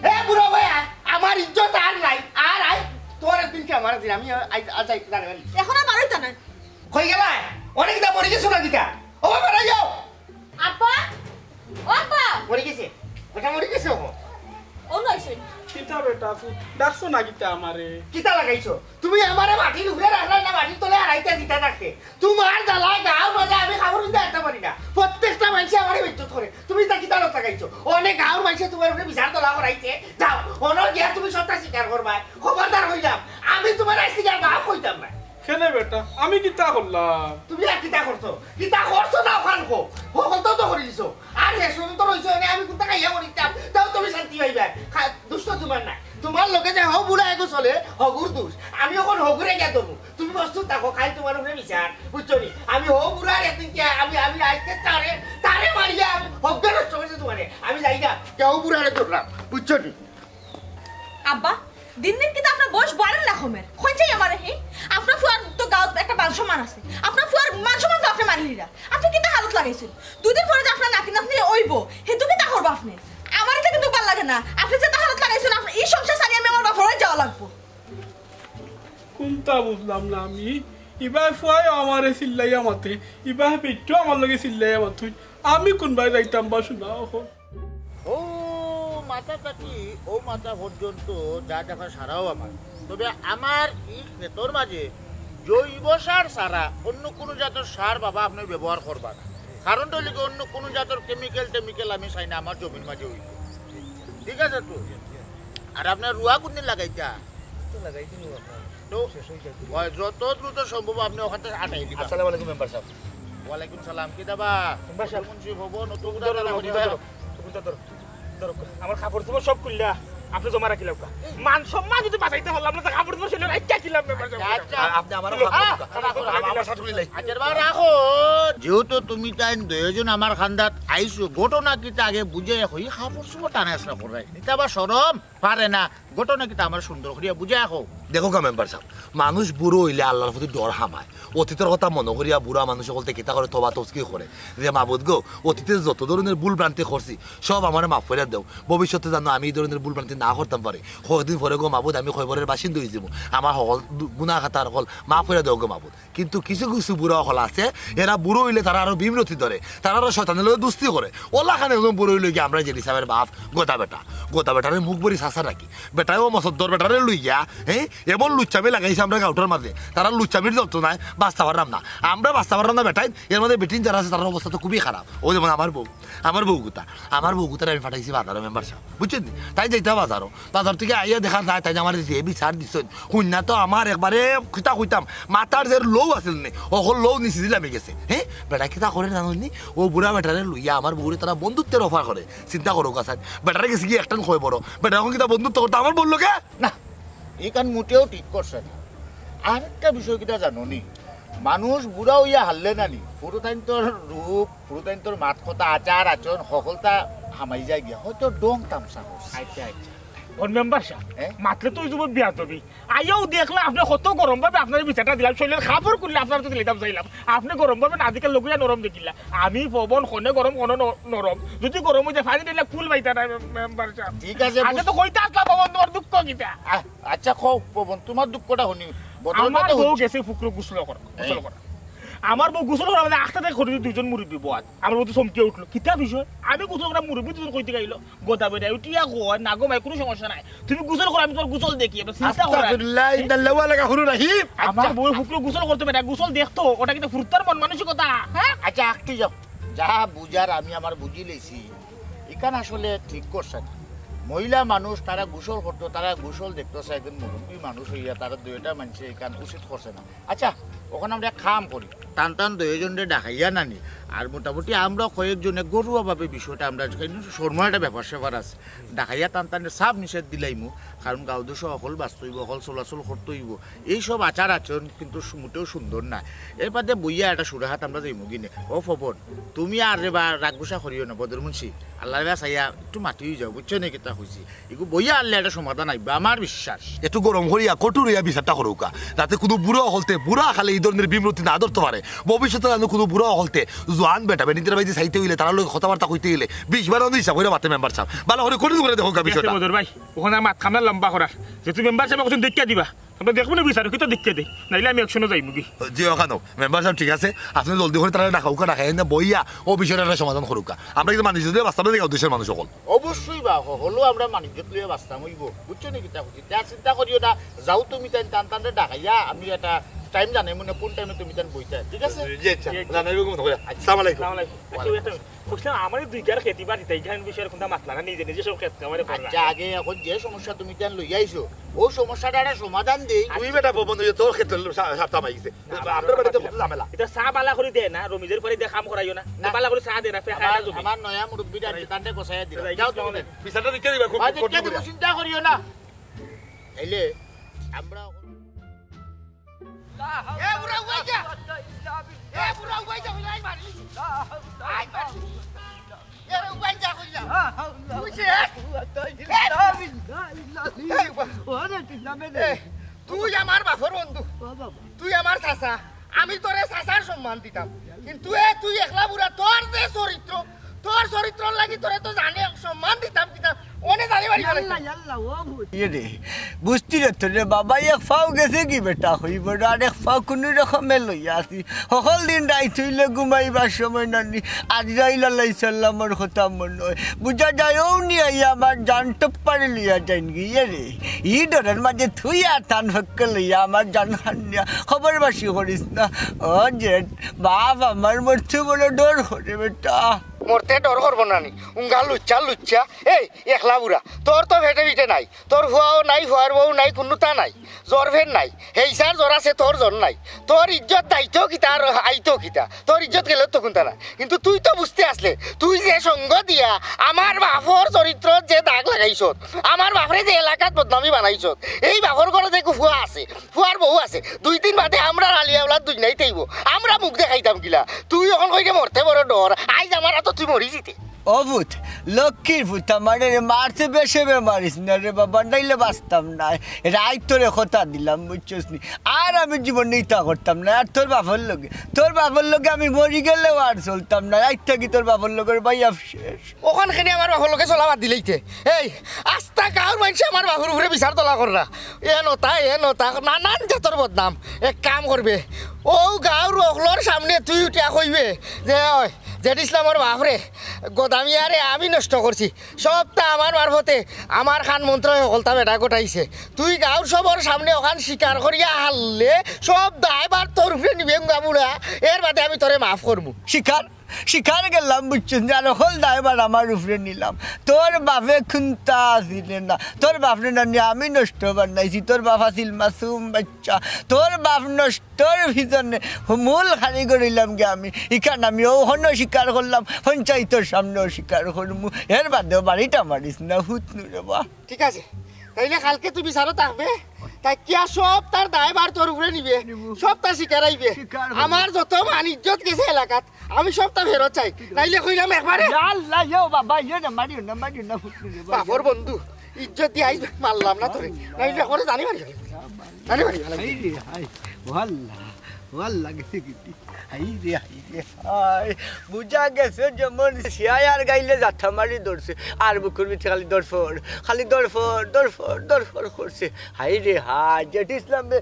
এ বুড়া ভাই, আয়, আমার ইজ্জত আর নাই, আর আয়, তোর একদিন কি আমার দিন, আমি আই, আজ যাই, জানে বাড়ি। এখন আর বাড়াইতা নাই। কই গেলা? অনেক দিন মরে গেছো না কিতা? ও বাবা, বাড়াই যাও। আব্বা, ও আব্বা। মরে গেছে? বেটা মরে গেছে ও? ও নয় সে। কিতা বেটা, ফুত, ডাকছো না কিতা আমারে? কিতা লাগাইছো? তুমি আমারে মাটির উপরে রাখলায় না, মাটির তলে হারাইতে দিতা থাকতে। তোমার জ্বালায় গাঁওর মাঝে আমি কাপড় পিন্দা একটা পারি না। প্রত্যেকটা মানষে আমারে বেইজ্জত করে। তুমি তা কিতা লত লাগাইছো? অনেক গাঁওর মানষে তোমার উপরে বিচার তোলা করাইছে। যাও, অনো গিয়া তুমি সত্য স্বীকার করবায়। খবরদার কইলাম, আমি তোমার আইজ থাকি আর বাপ কইতাম না। কেনে বেটা, আমি কিতা করলাম? তুমি আর কিতা করছো? কিতা করছো না অখান কও। হকলতাউ তো করি দিছো। আর হে শুধু তো রইছো এনে, আমি কুনটা খাইয়া মরিতাম, তাও তুমি শান্তি পাইবায়। খা-, দুষ্ট তোমার না। তোমার লগে যে হউ বুড়া এগু চলে, হগুর দোষ। আমি অখন হগুরে গিয়া ধরমু। তুমি প্রস্তুত থাকো, খালি তোমার উপরে বিচার, বুঝছো নি? আমি হউ বুড়ার একদিন কি আমি, আমি আইজকে তারে, তারে মারিয়া আমি হগ্গে নষ্ট করছি তোমারে। আমি যাই না, কে হউ বুড়ারে ধরলাম, বুঝছো নি? আব্বা, দিন দিন কিন্তু আপনার বয়স বাড়ের না কমের? কইন চাই আমারে, হি? আপনার ফুয়ার তো গাঁওত একটা মান সম্মান আছে। আপনার ফুয়ার মান সম্মান তো আপনে মারিলিরা। আপনে কিতা হালত লাগাইছইন? দুদিন পরে যে আপনার নাতি নাতনি অইবো, হেতু কিতা করবা আপনে? আমার ইতা কিন্তু ভালা লাগে না। আপনে যেতা হালত লাগাইছইন, আপনে ই সংসার ছাড়ি আমি আমার বাপর বাড়ি যাওয়া লাগবো। কুনতা বুঝলাম না আমি। ইবায় ফুয়ায় আমারে চিল্লাইয়া মাতে, ইবায় বেটিও আমার লগে চিল্লাইয়া মাতইন। আমি কুনবায় যাইতাম বা শুনা অখন। ও মাথা থাকি ও মাথা পর্যন্ত যা দেখা সারাও আমার। তবে আমার ই খেতর মাঝে জৈব সার ছাড়া অন্য কুনু জাতর সার বাবা আপনে ব্যবহার করবা না। কারণটা অইলো কি, অন্য কুনু জাতর chemical টেমিক্যাল আমি চাই না আমার জমির মাঝে অইলে। ঠিক আছে তো? আর আপনার রুয়া কুনদিন লাগাইতা? তো লাগাই দিমু আপনার। তো শেষ অই যাক। অয়, যত দ্রুত সম্ভব আপনে অখান থাকি আটাই দিবা। আসসালামু আলাইকুম মেম্বার সাব। ওয়ালাইকুম সালাম। কিতা বা? Member sub. মুন্সি ভবন, নতুন ধরো, দাদা ধরো, করিয়া। ধরো, ধরো, ধরো। আমার কাপড় চোপড় সব খুলিয়া আপনে জমা রাখিলাউক্কা। মান সম্মান যদি বাঁচাইতে পারলাম না, তে কাপড় চোপড় খুলিয়া রাখিয়া কিলাম মেম্বার সাব। আচ্ছা। আ-, আপনে আমার কাপড়, আ, আমার শার্ট খুলি লাই। আচ্ছা, এবার রাখো। যেহেতু তুমি তাইন দুইজন আমার খান্দাত আইছো, ঘটনা কিতা আগে বুঝাইয়া কই, কাপড় চোপড় টানে আসরা করে। ইতা আবার শরম পারে না। ঘটনা কিতা আমারে সুন্দর করিয়া বুঝাইয়া কও। দেখউক্কা মেম্বার সাব, মানুষ বুড়া অইলে আল্লার প্রতি ডর হামায়। অতীতর কথা মনো করিয়া বুড়া মানুষ অকলতে কিতা করে, তওবা তজকির করে যে, "মাবুদ গো, অতীতে যত ধরনের ভুল ভ্রান্তি করছি, সব আমারে মাফ করিয়া দেও। ভবিষ্যতে যেন আমি ই ধরনের ভুল ভ্রান্তি না করতাম পারি। কয়দিন পরে গো মাবুদ, আমি কবরের বাসিন্দা অইযিমু। আমার হকল দু-, গুনাহ খাতা হকল মাফ করিয়া দেও গো মাবুদ।" কিন্তু কিছু কিছু বুড়া অকল আছে, এরা বুড়া অইলে তারা আরো বিমরতি ধরে, তারা আরো শয়তানের লগে দুস্তি করে। অলাখান একজন বুড়া অইলো গিয়া আমরার জেডি সাবর বাপ, গদা বেটা। গদা বেটারে মুখ ভরি চাচা ডাকি। বেটায়ও মসদ্দর বেটারে লইয়া, হে, এমন লুচ্চামি লাগাইছে আমরার গাউটার মাঝে। তারার লুচ্চামির যত নাই, বাঁচতা পারলাম না। আমরা বাঁচতা পারলাম না বেটাইন, এর মাঝে বেটিন যারা আছে তারার অবস্থা তো খুবই খারাপ। অউ যেমন আমার বউ, আমার বউ গুতা, আমার বউ গুতারে আমি পাঠাইছি বাজারো মেম্বার সাব, বুঝছইন নি? তাইন যাইতা বাজারো, বাজার থাকি আইয়া দেখা যায় তাইন আমারে যে বিচার দিছইন, হুনিয়া তো আমার একবারে কিতা কইতাম, মাথার যে low আছিল নি, অকল low নিচে দিলামি গেছে। হে, বেটা কিতা করে জানইন নি? অউ বুড়া বেটারে লইয়া আমার বউরে তারা বন্ধুত্বর offer করে। চিন্তা করউক্কা চাইন, বেটারে গেছে গি একটান কয় বড়, বেটা অখন কিতা বন্ধুত্ব করতা আমার বউর লগে? না, ইখান মোটেও ঠিক করছে না। আরেকটা বিষয় কিতা জানো নি, মানুষ বুড়া অইয়া হারলে না নি, পুরুতাইন্তর রূপ, পুরুতাইন্তর মাত কথা, আচার আচরণ হকলতা হামাই যায় গিয়া, হয়তো ঢং তামশা করছে। আচ্ছা, আচ্ছা। অউ মেম্বার সাব, এ? মাতলে তো অউ যে বেয়াদবি। আইয়াউ দেখলা আপনে কত গরম ভাবে আপনারে বিচারটা দিলাম, শরীলর কাপড় খুলিয়া আপনারে তো দিলাইতাম চাইলাম। আপনে গরম ভাবে না দেখিয়া লগুয়া নরম দেখিলা। আমি পবন, কনে গরম, কনে ন-, নরম। যদি গরম অইতে পানি দিলে ফুল পাইতা না, মেম্বার সাব। ঠিক আছে, আগে বুঝ- তো কইতা আছলা পবন, তুমার দুঃখ কিতা? আ-, আচ্ছা, কও পবন, তুমার দুঃখটা হুনি। বদলটা আমার তো বউ হুনছি। গেছে পুকুরো গোসল কর, গোসল এই। কর। আমার বউ গোসল করার মাঝে আখতা থাকি করি দুইজন মুরব্বি বওয়াত। আমার বউ তো চমকিয়া উঠলো। কিতা বিষয়? আমি গোসল করার, মুরব্বি দুইজন কই থাকি আইলো? গদা বেটা, উঠিয়া কয়, "না গো মাই, কুনু সমস্যা নাই। তুমি গোসল করো, আমি তুমার গোসল দেখি।" আমরা চিন্তা করি। আস্তাগফিরুল্লাহ, ইন্নাল্লাহি ওয়া ইলাইহি রাজিউন। আমার বউয়ে পুকুরো গোসল করতো বেটা, গোসল দেখতো, ওটা কিন্তু ফুরুতার মন মানসিকতা, হ্যাঁ? আচ্ছা, আখতি যাও। যা বুঝার আমি আমার বুঝি লইছি। ইখান আসলে ঠিক করছে না। মহিলা মানুষ, তারা গোসল করতো, তারা গোসল দেখতো, সে একজন মুরব্বি মানুষ অইয়া, তারা দুইটা মানষে ইখান উচিত করছে না। আচ্ছা, অখন আমরা এক কাম করি, তান তান দুইজনরে ডাকাইয়া নানি, আর মোটামুটি আমরা কয়েকজনে ঘরোয়াভাবে বিষয়টা, আমরা কিন্তু শর্মা একটা ব্যাপার স্যাপার আছে, ডাকাইয়া তান তানরে সাফ নিষেধ দিলাইমু। কারণ গাঁও দেশো অকল বাঁচতে অইবো, অকল চলাচল করতে অইবো, এই সব আচার আচরণ কিন্তু সু-, মোটেও সুন্দর না। এর বাদে বইয়া একটা সুরাহাত আমরা যাইমু গিনে। ও ফবন, তুমি আর রে বা রাগ গুসা করিও না, বদর মুন্সি, আল্লাহর কাছে চাইয়া একটু মাতি অই যাও, বুঝছো নি কিতা কইছি? ইগু বইয়া আনলে একটা সমাধান আইবা, আমার বিশ্বাস। একটু গরম করিয়া কঠোর অইয়া বিচারটা করুকা, যাতে কুনু বুড়া অকলতে বুড়া কালে ই ধরনের বিমূর্তি না ধরতে পারে। ভবিষ্যতে যেন কুনু বুড়া অকলতে জোয়ান বেটা বেটিন্তর বাড়িত চাইতে অইলে, তারার লগে কথাবার্তা কইতে অইলে বিশ বার অনো হিসাব করিয়া মাতে মেম্বার সাব। ভালা করি কঠোর করিয়া দেখো বিষয়টা। বদর ভাই, অখন আর মাত খাম না লম্বা করার, যেহেতু মেম্বার সাবে কইছইন দেখিয়া দিবা, আমরা দেখমু নে বিচার কিতা দেখিয়া দেয়, নাইলে আমি অ্যাকশনো যাইমুগি। জি, অখানো মেম্বার সাব, ঠিক আছে, আপনে জলদি করি তারারে ডাকাউকা, ডাকাইয়া আনিয়া বইয়া অউ বিষয়টার একটা সমাধান করুকা। আমরা কিন্তু মানিজ্যত লইয়া বাঁচতাম না, গাঁও দেশর মানুষ অকল। অবশ্যই বা, হকলউ আমরা মানিজ্যত লইয়া বাঁচতাম অইবো, বুঝছো নি কিতা কইছি? তে আর চিন্তা করিও না, যাও তুমি তাইন তান তানরে ডাকাইয়া, আমি একটা টাইম জানাইমু নে, কুন টাইমে তুমি তাইন বইতায়, ঠিক আছে? জি, আচ্ছা, জানাইবো কুন সময়। আচ্ছা। আসসালামু আলাইকুম। আসসালামু আলাইকুম। আচ্ছা, ওই একটা কইছিলাম, আমার দুই বিঘার খেত ইবার দিতা, ইখান বিষয়ে কুনতা মাতলা না, নিজে নিজে সব খেত খামারে করলা। আচ্ছা, আগে অখন যে সমস্যা তুমি তান লইয়া আইছো, অউ সমস্যাটার একটা সমাধান দেই। তুই বেটা বন্ধু, তোর খেত সা-, সারতাম আইছে। না, আমরার বাড়িত কত ঝামেলা। ইতা চা বালা করি দে না, রমিজর পরে দে কাম করাইও না। না। বালা করি চা দে না, ফে খায় না আমার, তুমি। আমার নয়া মুরব্বিটা আছে, তানরে গোছাইয়া দিলাম। যাও তুমি। বিচারটা দেখিয়া দিবা, খুব আচ্ছা, কঠিন ঠিক আছে, করিয়া। চিন্তা করিও না। তাইলে আমরা এ বুড়া উবাই যা। এ বুড়া উবাই যা, আই মারি। আই মারি। এ রে উবাই যা কইলাম। তুই শেষ। এই উবা-, এ, তুই আমার বাপর বন্ধু। তুই আমার চাচা। আমি তোরে চাচার সম্মান দিতাম। কিন্তু এ তুই একলা বুড়া, তোর যে চরিত্র, তোর চরিত্রর লাগি তোরে তো জানে সম্মান দিতাম কিতা, অনে জানি বাড়ি ফেলাইতাম। ইয়াল্লা, ইয়াল্লা, ও ভূত। ইয়ে রে, বুঝতি রে তোরে বাবা, এক ফাও গেছে কি বেটা, হইব না, আর এক ফাও কুনু রকমে লইয়া আছি। হকল দিন রাইত হইলে ঘুমাইবার সময় নানি, আজরাইল আলাইহিস সালামর কথা মনো অয়। বুঝা যায়, অউ নি আইয়া আমার জান টপ্পারে লইয়া যাইন গিয়া রে। ই ডরর মাঝে তুই আর তান ফক্কে লইয়া আমার জান খান নিয়া খবর বাসি করিস না। ও জেঠ, বাপ আমার মরতে বড় ডর করে বেটা। মরতে ডর করবো না নি? উঙ্গা লুচ্চা লুচ্চা। এই একলা বুড়া, তোর তো ফেটে ফিটে নাই, তোর ফুয়াও নাই, ফুয়ার বউ নাই, কুন্নুতা নাই, জ্বর ফের নাই, হেইসার জ্বর আছে, তোর জ্বর নাই। তোর ইজ্জত দাইতো কিতা আর আইতো কিতা? তোর ইজ্জত গেলে তো কুন্তা না। কিন্তু তুই তো বুঝতে আসলে, তুই যে সঙ্গ দিয়া আমার বাপর চরিত্রত যে দাগ লাগাইছত, আমার বাপরে যে এলাকাত বদনামি বানাইছত, এই বাপর ঘরো যে ফুয়া আছে, ফুয়ার বউ আছে, দুই দিন বাদে আমরার আলিয়া আওলাদ দুনিয়াইত আইবো, আমরা মুখ দেখাইতাম কিলা? তুই অখন কইরে মরতে বড় ডর, আইজ আমার আতো তুই মরি যিতে। ও ভূত, লক্ষ্মীর ভূত, আমারে রে মারতে বেশে বে মারিস না রে বাবা, নাইলে বাঁচতাম নায়। রাইত তোরে কথা দিলাম, বুঝছস নি? আর আমি জীবনে ইতা করতাম না। আর তোর বাপর লগে, তোর বাপর লগে আমি মরি গেলেও আর চলতাম না। আইজ থাকি তোর বাপর লগর ভাই শেষ। অখন কেনে আমার বাপর লগে চলা বাদ দিলাইতে? এই আস্তা গাঁওর মানষে আমার বাপর উপরে বিচার তলা কররা। এ নতা, এ নতা, নানান জাতর বদনাম। এক কাম করবে, অউ গাঁওর অকলর সামনে তুই উঠিয়া কইবে যে, "ওই জেড ইসলামর বাপরে গদামিয়ারে আমি নষ্ট করছি, সবটা আমার মারফতে, আমার কান মন্ত্র হকলতা বেটা ঘটাইছে।" তুই গাঁওর সবর সামনে অখান স্বীকার করিয়া হারলে সব দায়ভার তোর উপরে নিবে উঙ্গা বুড়া, এর বাদে আমি তোরে মাফ করমু। স্বীকার, স্বীকার গেলাম, বুঝছস নি? আর হকল দায়ভার আমার উপরে নিলাম। তোর বাপে কুন্তা আছিল না, তোর বাপরে নানি আমি নষ্ট বানাইছি। তোর বাপ আছিল মাসুম বাচ্চা, তোর বাপ নষ্টর পিছনে মূল কারিগর অইলাম গি আমি। ইখান আমি অউ হনো স্বীকার করলাম, পঞ্চায়েতর সামনেও স্বীকার করমু। এর বাদেও বাড়িটা মারিস না, হুতনু রে বা। ঠিক আছে, তাইলে কালকে তুই বিচারো থাকবে, তাই কিয়া সব তার দায়ভার তোর উপরে নিবে, সব তার স্বীকার আইবে। স্বীকার হইবে। আমার যত মান ইজ্জত গেছে এলাকাত, আমি সব তা ফেরত চাই, নাইলে কইলাম একবারে। ইয়া আল্লাহ, ইয়ো বাবা, ইয়ো না, মারিও না, মারিও না, হুতনু রে বা। বাপর বন্ধু, ইজ্জত দিয়া আইজ মারলাম না তোরে, নাইলে একবারে জানি মারি ফেলাইতাম। জানি মারি ফেলাইতাম। হায় রে হায়, ও আল্লাহ, ও আল্লাহ, গেছে গেছে। হায় রে হায় রে হায়, বুঝা গেছে যেমন শিয়ায় আর গাইলে জাথা মারি ধরছে, আর বুকুর ভিতরে খালি দরফর, খালি দরফর, দরফর, দরফর করছে। হায় রে হায়, জেড ইসলামে,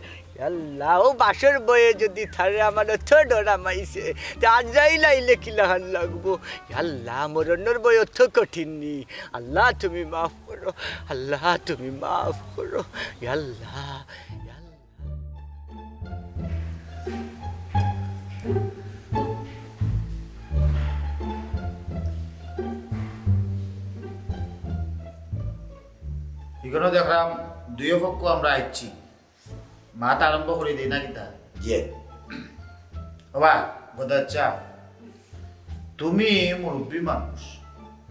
আল্লাহ, অউ বাঁশর বয়ে যদি তারে আমার অত ডরামাইছে, তে আজরাইল আইলে কিলাখান লাগবো? আল্লাহ, মরণর বয় অত কঠিন নি। আল্লাহ, তুমি মাফ করো, আল্লাহ, তুমি মাফ করো, আল্লাহ, আল্লাহ। ইখানো দেখলাম দুইও পক্ষ আমরা আইছি, মাত আরম্ভ করি দেই না কিতা? জি। বাবা, গদাচ্চা, তুমি মুরব্বী মানুষ।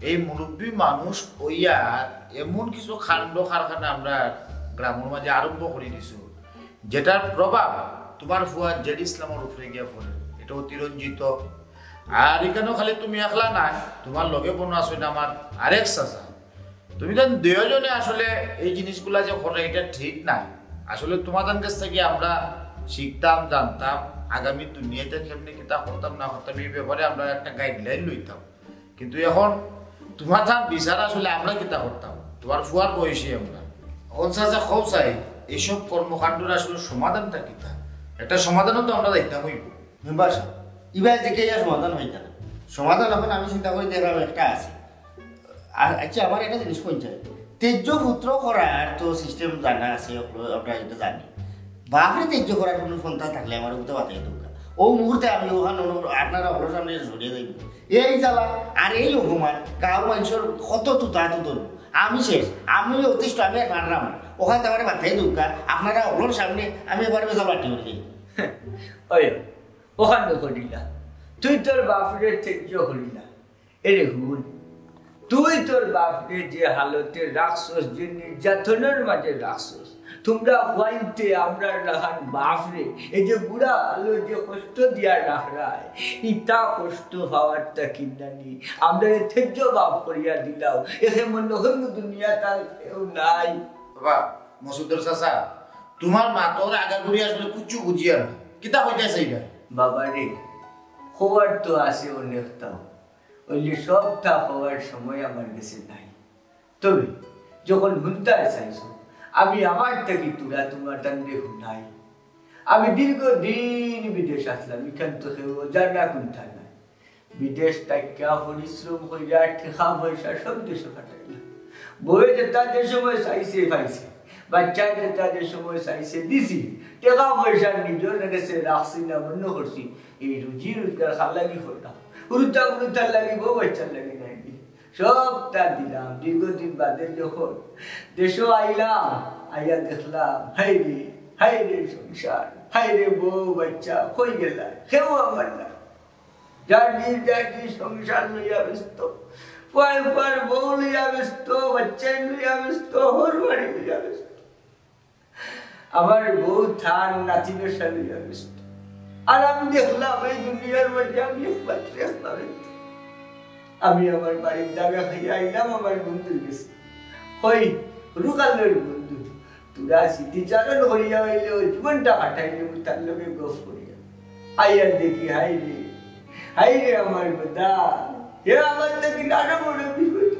এই মুরব্বী মানুষ অইয়া এমন কিছু কাণ্ড কারখানা আমরা গ্রামর মাঝে আরম্ভ করি দিছো, যেটার প্রভাব তোমার ফুয়া জেড ইসলামর উপরে গিয়া পড়ে। এটা অতিরঞ্জিত। আর ইখানো খালি তুমি একলা নায়, তোমার লগে বনো আছো না আমার আরেক চাচা। তুমি তান দুইজনে আসলে এই জিনিসগুলা যে করো, এটা ঠিক নায়। আসলে তোমার তান কাছ থাকি আমরা শিখতাম, জানতাম, আগামী দুনিয়াতে কেমনে কিতা করতাম না করতাম, এই ব্যাপারে আমরা একটা গাইডলাইন লইতাম। কিন্তু এখন তোমার তান বিচার আসলে আমরা কিতা করতাম, তোমার ফুয়ার বয়সী আমরা। এখন চাচা কও চাই, এইসব কর্মকাণ্ডর আসলে সমাধানটা কিতা? একটা সমাধানও তো আমরা দেখতাম অইব। মেম্বার সাহেব, ইবায় যে কেয়া সমাধান অইতা না। সমাধান এখন আমি চিন্তা করি দেখলাম একটা আছে। আর আচ্ছা, আমার একটা জিনিস কইন চাই, তেজ্য পুত্র করার তো সিস্টেম জানা আছে, আমরা এটা জানি। বাপরে তেজ্য করার কোনো ফোনটা থাকলে আমার উপরে বাতাই দরকার। ও মুহূর্তে আমি ওখানে আপনারা হকলর সামনে সরিয়ে যাইব। এই জ্বালা আর এই অপমান, গাঁওর মানুষের কত তুতা তুতল। আমি শেষ, আমি অতিষ্ঠ, আমি আর পারলাম না। ওখান থেকে আমার বাতাই দরকার, আপনারা হকলর সামনে আমি এবার বেজা বাটি উঠে। ওই, ওখান করিলা, তুই তোর বাপরে তেজ্য করিলা। এরে হুন, তুই তোর বাপরে যে হালতে রাখছস, যে নির্যাতনের মাঝে রাখছস, তোমরা হইতে আমরার লাখান বাপরে এই যে বুড়া আলো যে কষ্ট দিয়া রাখরায়, ইতা কষ্ট পাওয়ার তা কিন্নানি, আমরা এ তেজ্য বাপ করিয়া দিলাও, একে মনে হইল দুনিয়া তার কেউ নাই। বাবা, মসুদর চাচা, তোমার মা তোর আগা ঘুরি আসলে কুচ্ছু বুঝিয়ার না। কিতা কইতাছে এটা? বাবারে, খবর তো আছে অনেকটাও, ওই যে সবটা খবর সময় আমার কাছে নাই। তবে যখন হুনতায় চাইছো, আমি আমার থাকি তুরা তোমার তানরে হুনাই। আমি দীর্ঘদিন বিদেশ আসলাম, এখান তো কেউ জানা কুন্তা নাই। বিদেশ থাকিয়া পরিশ্রম করিয়া টেকা পয়সা সব দেশে খাটাইলাম। বউয়ে যেটা যে সময় চাইছে পাইছে, বাচ্চায় যেটা যে সময় চাইছে দিছি। টেকা পয়সা নিজর কাছে রাখছি না, মনে করছি এই রুজি রোজগার খার লাগি করলাম, হুরুতা হুরুতার লাগি, বউ বাচ্চার লাগি নাই। সবটা দিলাম। দীর্ঘদিন বাদে যখন দেশো আইলাম, আইয়া দেখলাম, হায় রে, হায় রে সংসার, হায় রে বউ বাচ্চা, কই গেলা? কেউ আমার না। যার জি, যার জি সংসার লইয়া ব্যস্ত, ফুয়ায় ফুয়ার বউ লইয়া ব্যস্ত, বাচ্চাইন লইয়া ব্যস্ত, হর বাড়ি লইয়া ব্যস্ত। আমার বউ তার নাতি বেটা লইয়া ব্যস্ত। আর আমি দেখলাম এই দুনিয়ার মাঝে আমি একমাত্র একলা ব্যক্তি। আমি আমার বাড়ির দাগা খাইয়া আইলাম আমার বন্ধুর কাছে। কই, রুকালের বন্ধু, তোরা স্মৃতিচারণ করিয়া অইলে ওই জীবনটা কাটাইলে তার লগে গপ করিয়া। আইয়া দেখি, হায় রে, হায় রে আমার গদা, হে আমার থাকি আরো বড় বিপদ,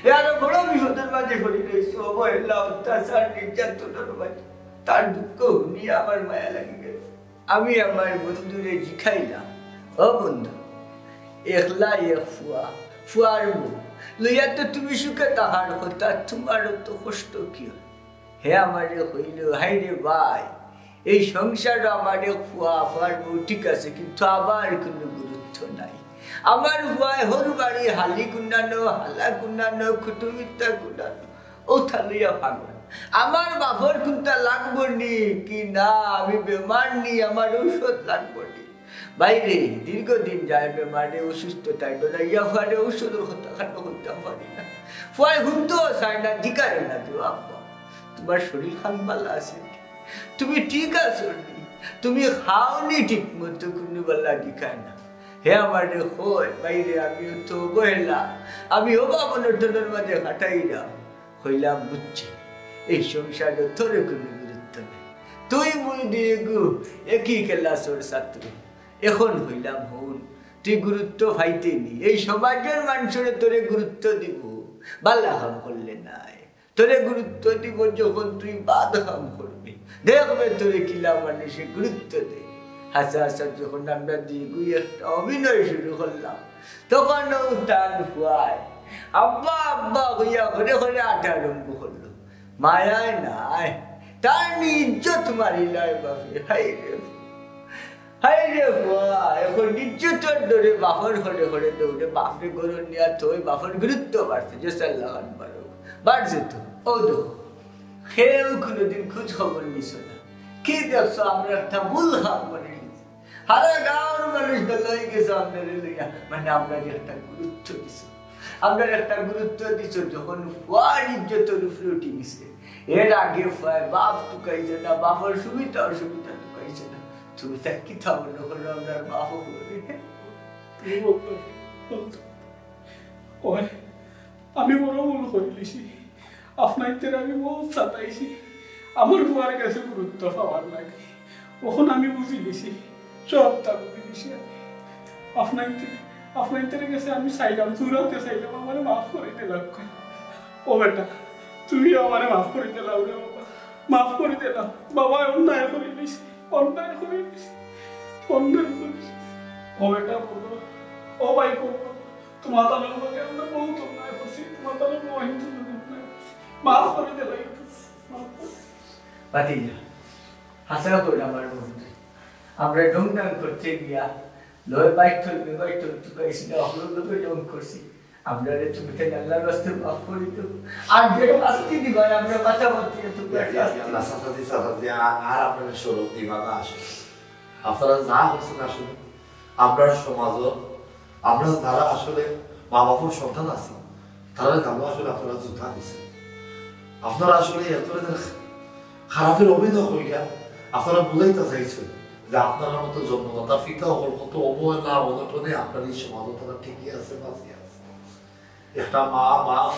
হে আরো বড় বিপদের মাঝে পড়ি রইছে, অবহেলা, অত্যাচার, নির্যাতনের মাঝে। তার দুঃখ হুনিয়া আমার মায়া লাগি গেল। আমি আমার বন্ধুরে জিকাইলাম, "ও বন্ধু, একলা এক ফুয়া, ফুয়ার বউ লইয়া তো তুমি সুখে থাকার কথা, তোমার অত কষ্ট কি হয়?" হে আমারে কইল, "হায় রে ভাই, এই সংসারো আমার এক ফুয়া, ফুয়ার বউ ঠিক আছে, কিন্তু আমার কোনো গুরুত্ব নাই। আমার ফুয়ায় হর বাড়ি হালি কুন্ডানো, হালা কুন্ডানো, কুটুমিত্তা কুন্ডানো, ও থালুয়া পাগল। আমার বাপর কুন্তা লাগবো নি কি না, আমি বেমার নি, আমার ঔষধ লাগবো নি।" বাইরে দীর্ঘদিন যায় বেমারে, অসুস্থতায় ডরাইয়া ফারে ঔষধর কথা খাটো করতাম পারি না। ফুয়ায় হুনতেও চায় না, জিকারে না যে, "আব্বা, তোমার শরীর খান ভালা আছে নি? তুমি ঠিক আছো নি? তুমি খাও নি ঠিক মতো?" কোনো বেলা জিকায় না। হে আমারে কয়, "বাইরে, আমিও তো অবহেলা, আমি অভাব অনটনের মাঝে কাটাইলাম।" কইলাম, "বুঝছি, এই সংসারো তোরে কোনো গুরুত্ব নাই। তুই মুই দুইগু একই ক্লাসর ছাত্র।" এখন কইলাম, "হুন, তুই গুরুত্ব পাইতে নি, এই সমাজর মানুষরে তোরে গুরুত্ব দিব, বালা কাম করলে নাই। তোরে গুরুত্ব দিব যখন তুই বাদ কাম করবি, দেখবে তোরে কিলা মানুষে গুরুত্ব দে।" হাসা হাসা যখন আমরা দুইগুই একটা অভিনয় শুরু করলাম, তখন ও তার ফুয়ায় "আব্বা, আব্বা" কইয়া ঘরে ঘরে আটা আরম্ভ করলো। মায়ায় নাই, তার নি ইজ্জত মারিলায় বাপে। হায় রে, হায় রে ফুয়া, এখন ইজ্জতর ডরে বাপর ঘরে ঘরে দৌড়ে, বাপরে ঘরো নিয়া থই, বাপর গুরুত্ব বাড়ছে, যে সাল্লাহ আকবার, বাড়ছে তো। ও দেখো, কেউ কোনোদিন খোঁজ খবর নিছ না। কি দেখছো, আমরা একটা ভুল কাম করে নিছি। সারা গাঁওর মানুষ দল অই গেছে আমরারে লইয়া, মানে, আমরারে একটা গুরুত্ব দিছো, আমরারে একটা গুরুত্ব দিছো। যখন ফুয়ার ইজ্জতর উপরে উঠি গেছে, এর আগে ফুয়ায় বাপ তুকাইছে না, বাপর সুবিধা অসুবিধা তুকাইছে না। তুমি তাই কিতা মনো করো আমরার বাপ অকলরে? তুমি বলতো, বলতো। ওই, আমি বড় ভুল করিলিছি। আপনাইন্তরে আমি বহুত সাতাইছি। আমার ফুয়ার গেছে গুরুত্ব পাওয়ার লাগি। অখন আমি বুঝিলিছি, সবতা বুঝিলিছি আমি। আপনাইন্তরে, আপনাইন্তরে গেছে আমি চাইলাম, জুড়াতে চাইলাম, আমারে মাফ করি দিলাম। ও বেটা, তুমিও আমারে মাফ করি দিলাও রে বাবা, মাফ করি দিলাও। বাবা, অন্যায় করিলিছি, অন্যায় করিলিছি, অন্যায় করিলিছি। ও বেটা বলো, ও ভাই বলো, তোমার তার লগে আমরা বহুত অন্যায় করছি, তোমার তার লগে অহিংস অন্যায় করছি। মাফ করি দিলাও, মাফ করি। ভাতিজা, হাছা কইরা আমার বন্ধু, আমরা ঢং ঢং করতে গিয়া লয় বাইর থল, লয় বাইর থল তুকাইছি না, অকলর লগে ঢং করছি। আমরারে তুমি তাই আল্লাহর ওয়াস্তে মাফ করি দেও। আর যে শাস্তি দিবা, আমরা বাঁচা বাঁচতে তুকার ইয়া, ইয়া, শাস্তি। আল্লাহ, চাচাজি, চাচাজি, আর, আর আপনারা শরম দিবা না আসলে। আপনারা যা করছেন আসলে, আমরা সমাজও, আমরা যারা আসলে মা বাপর সন্তান আছি, তারা গালো আসলে আপনারা জুতা দিছেন। আপনারা আসলে এত ধরনের খারাপের অভিনয় করিয়া আপনারা বুঝাইতে চাইছেন যে আপনারা মতো জন্মদাতা পিতা অকল কত অবহেলা, অনটনে আপনার এই সমাজও তারা ঠিকই আছে, বাঁচিয়া আছে। একটা মা বাপ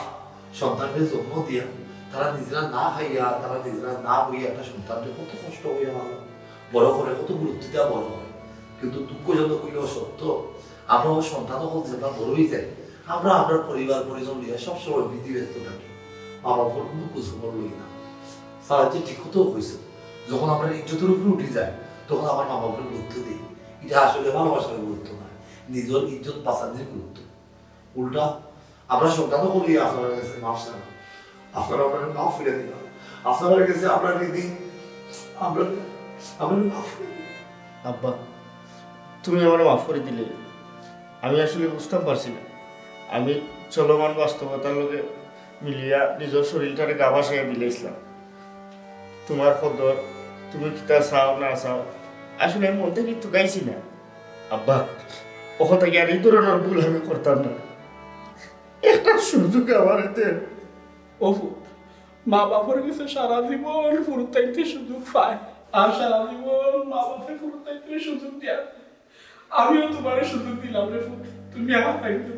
সন্তানকে জন্ম দিয়া তারা নিজেরা না খাইয়া, তারা নিজেরা না বইয়া একটা সন্তানকে কত কষ্ট করিয়া মানুষ বড় করে, কত গুরুত্ব দিয়া বড় করে। কিন্তু দুঃখজনক হইলেও সত্য, আমরা ওই সন্তান অকল যেটা বড় হয়ে যায়, আমরা আমরা পরিবার পরিজন নিয়ে সবসময় বিধি ব্যস্ত থাকি, মা বাবার কোনো খোঁজখবর লই না। স্যার যে ঠিক কথাও কইছে, যখন আমরা ইজ্জতের উপরে উঠি যায়, তখন আবার মা বাবার গুরুত্ব দিই। এটা আসলে ভালোবাসার গুরুত্ব নয়, নিজের ইজ্জত বাঁচানোর গুরুত্ব। উল্টা আমরা সন্তানও করি আপনার কাছে মাফ চান, আপনারা আপনার মাফ ফিরে দিন, আপনার কাছে আমরা নিদি, আমরা আমরা মাফ ফিরে দিন। আব্বা, তুমি আমারে মাফ করি দিলে। আমি আসলে বুঝতাম পারছি না। আমি চলমান বাস্তবতার লগে মিলিয়া নিজের শরীরটারে গা ভাসাইয়া দিলাইছিলাম। তোমার কদর, তুমি কিতা চাও না চাও, আসলে আমি মন থেকে তুকাইছি না। আব্বা, অখন থাকি আর এই ধরনের ভুল আমি করতাম না। একটা সুযোগ আমার হাতে। ও পুত, মা বাপর কাছে সারা জীবন ফুরুতাইতে সুযোগ পায়, আর সারা জীবন মা বাপে ফুরুতাইতে সুযোগ দিয়া। আমিও তোমারে সুযোগ দিলাম রে পুত, তুমি আমার তাই তো।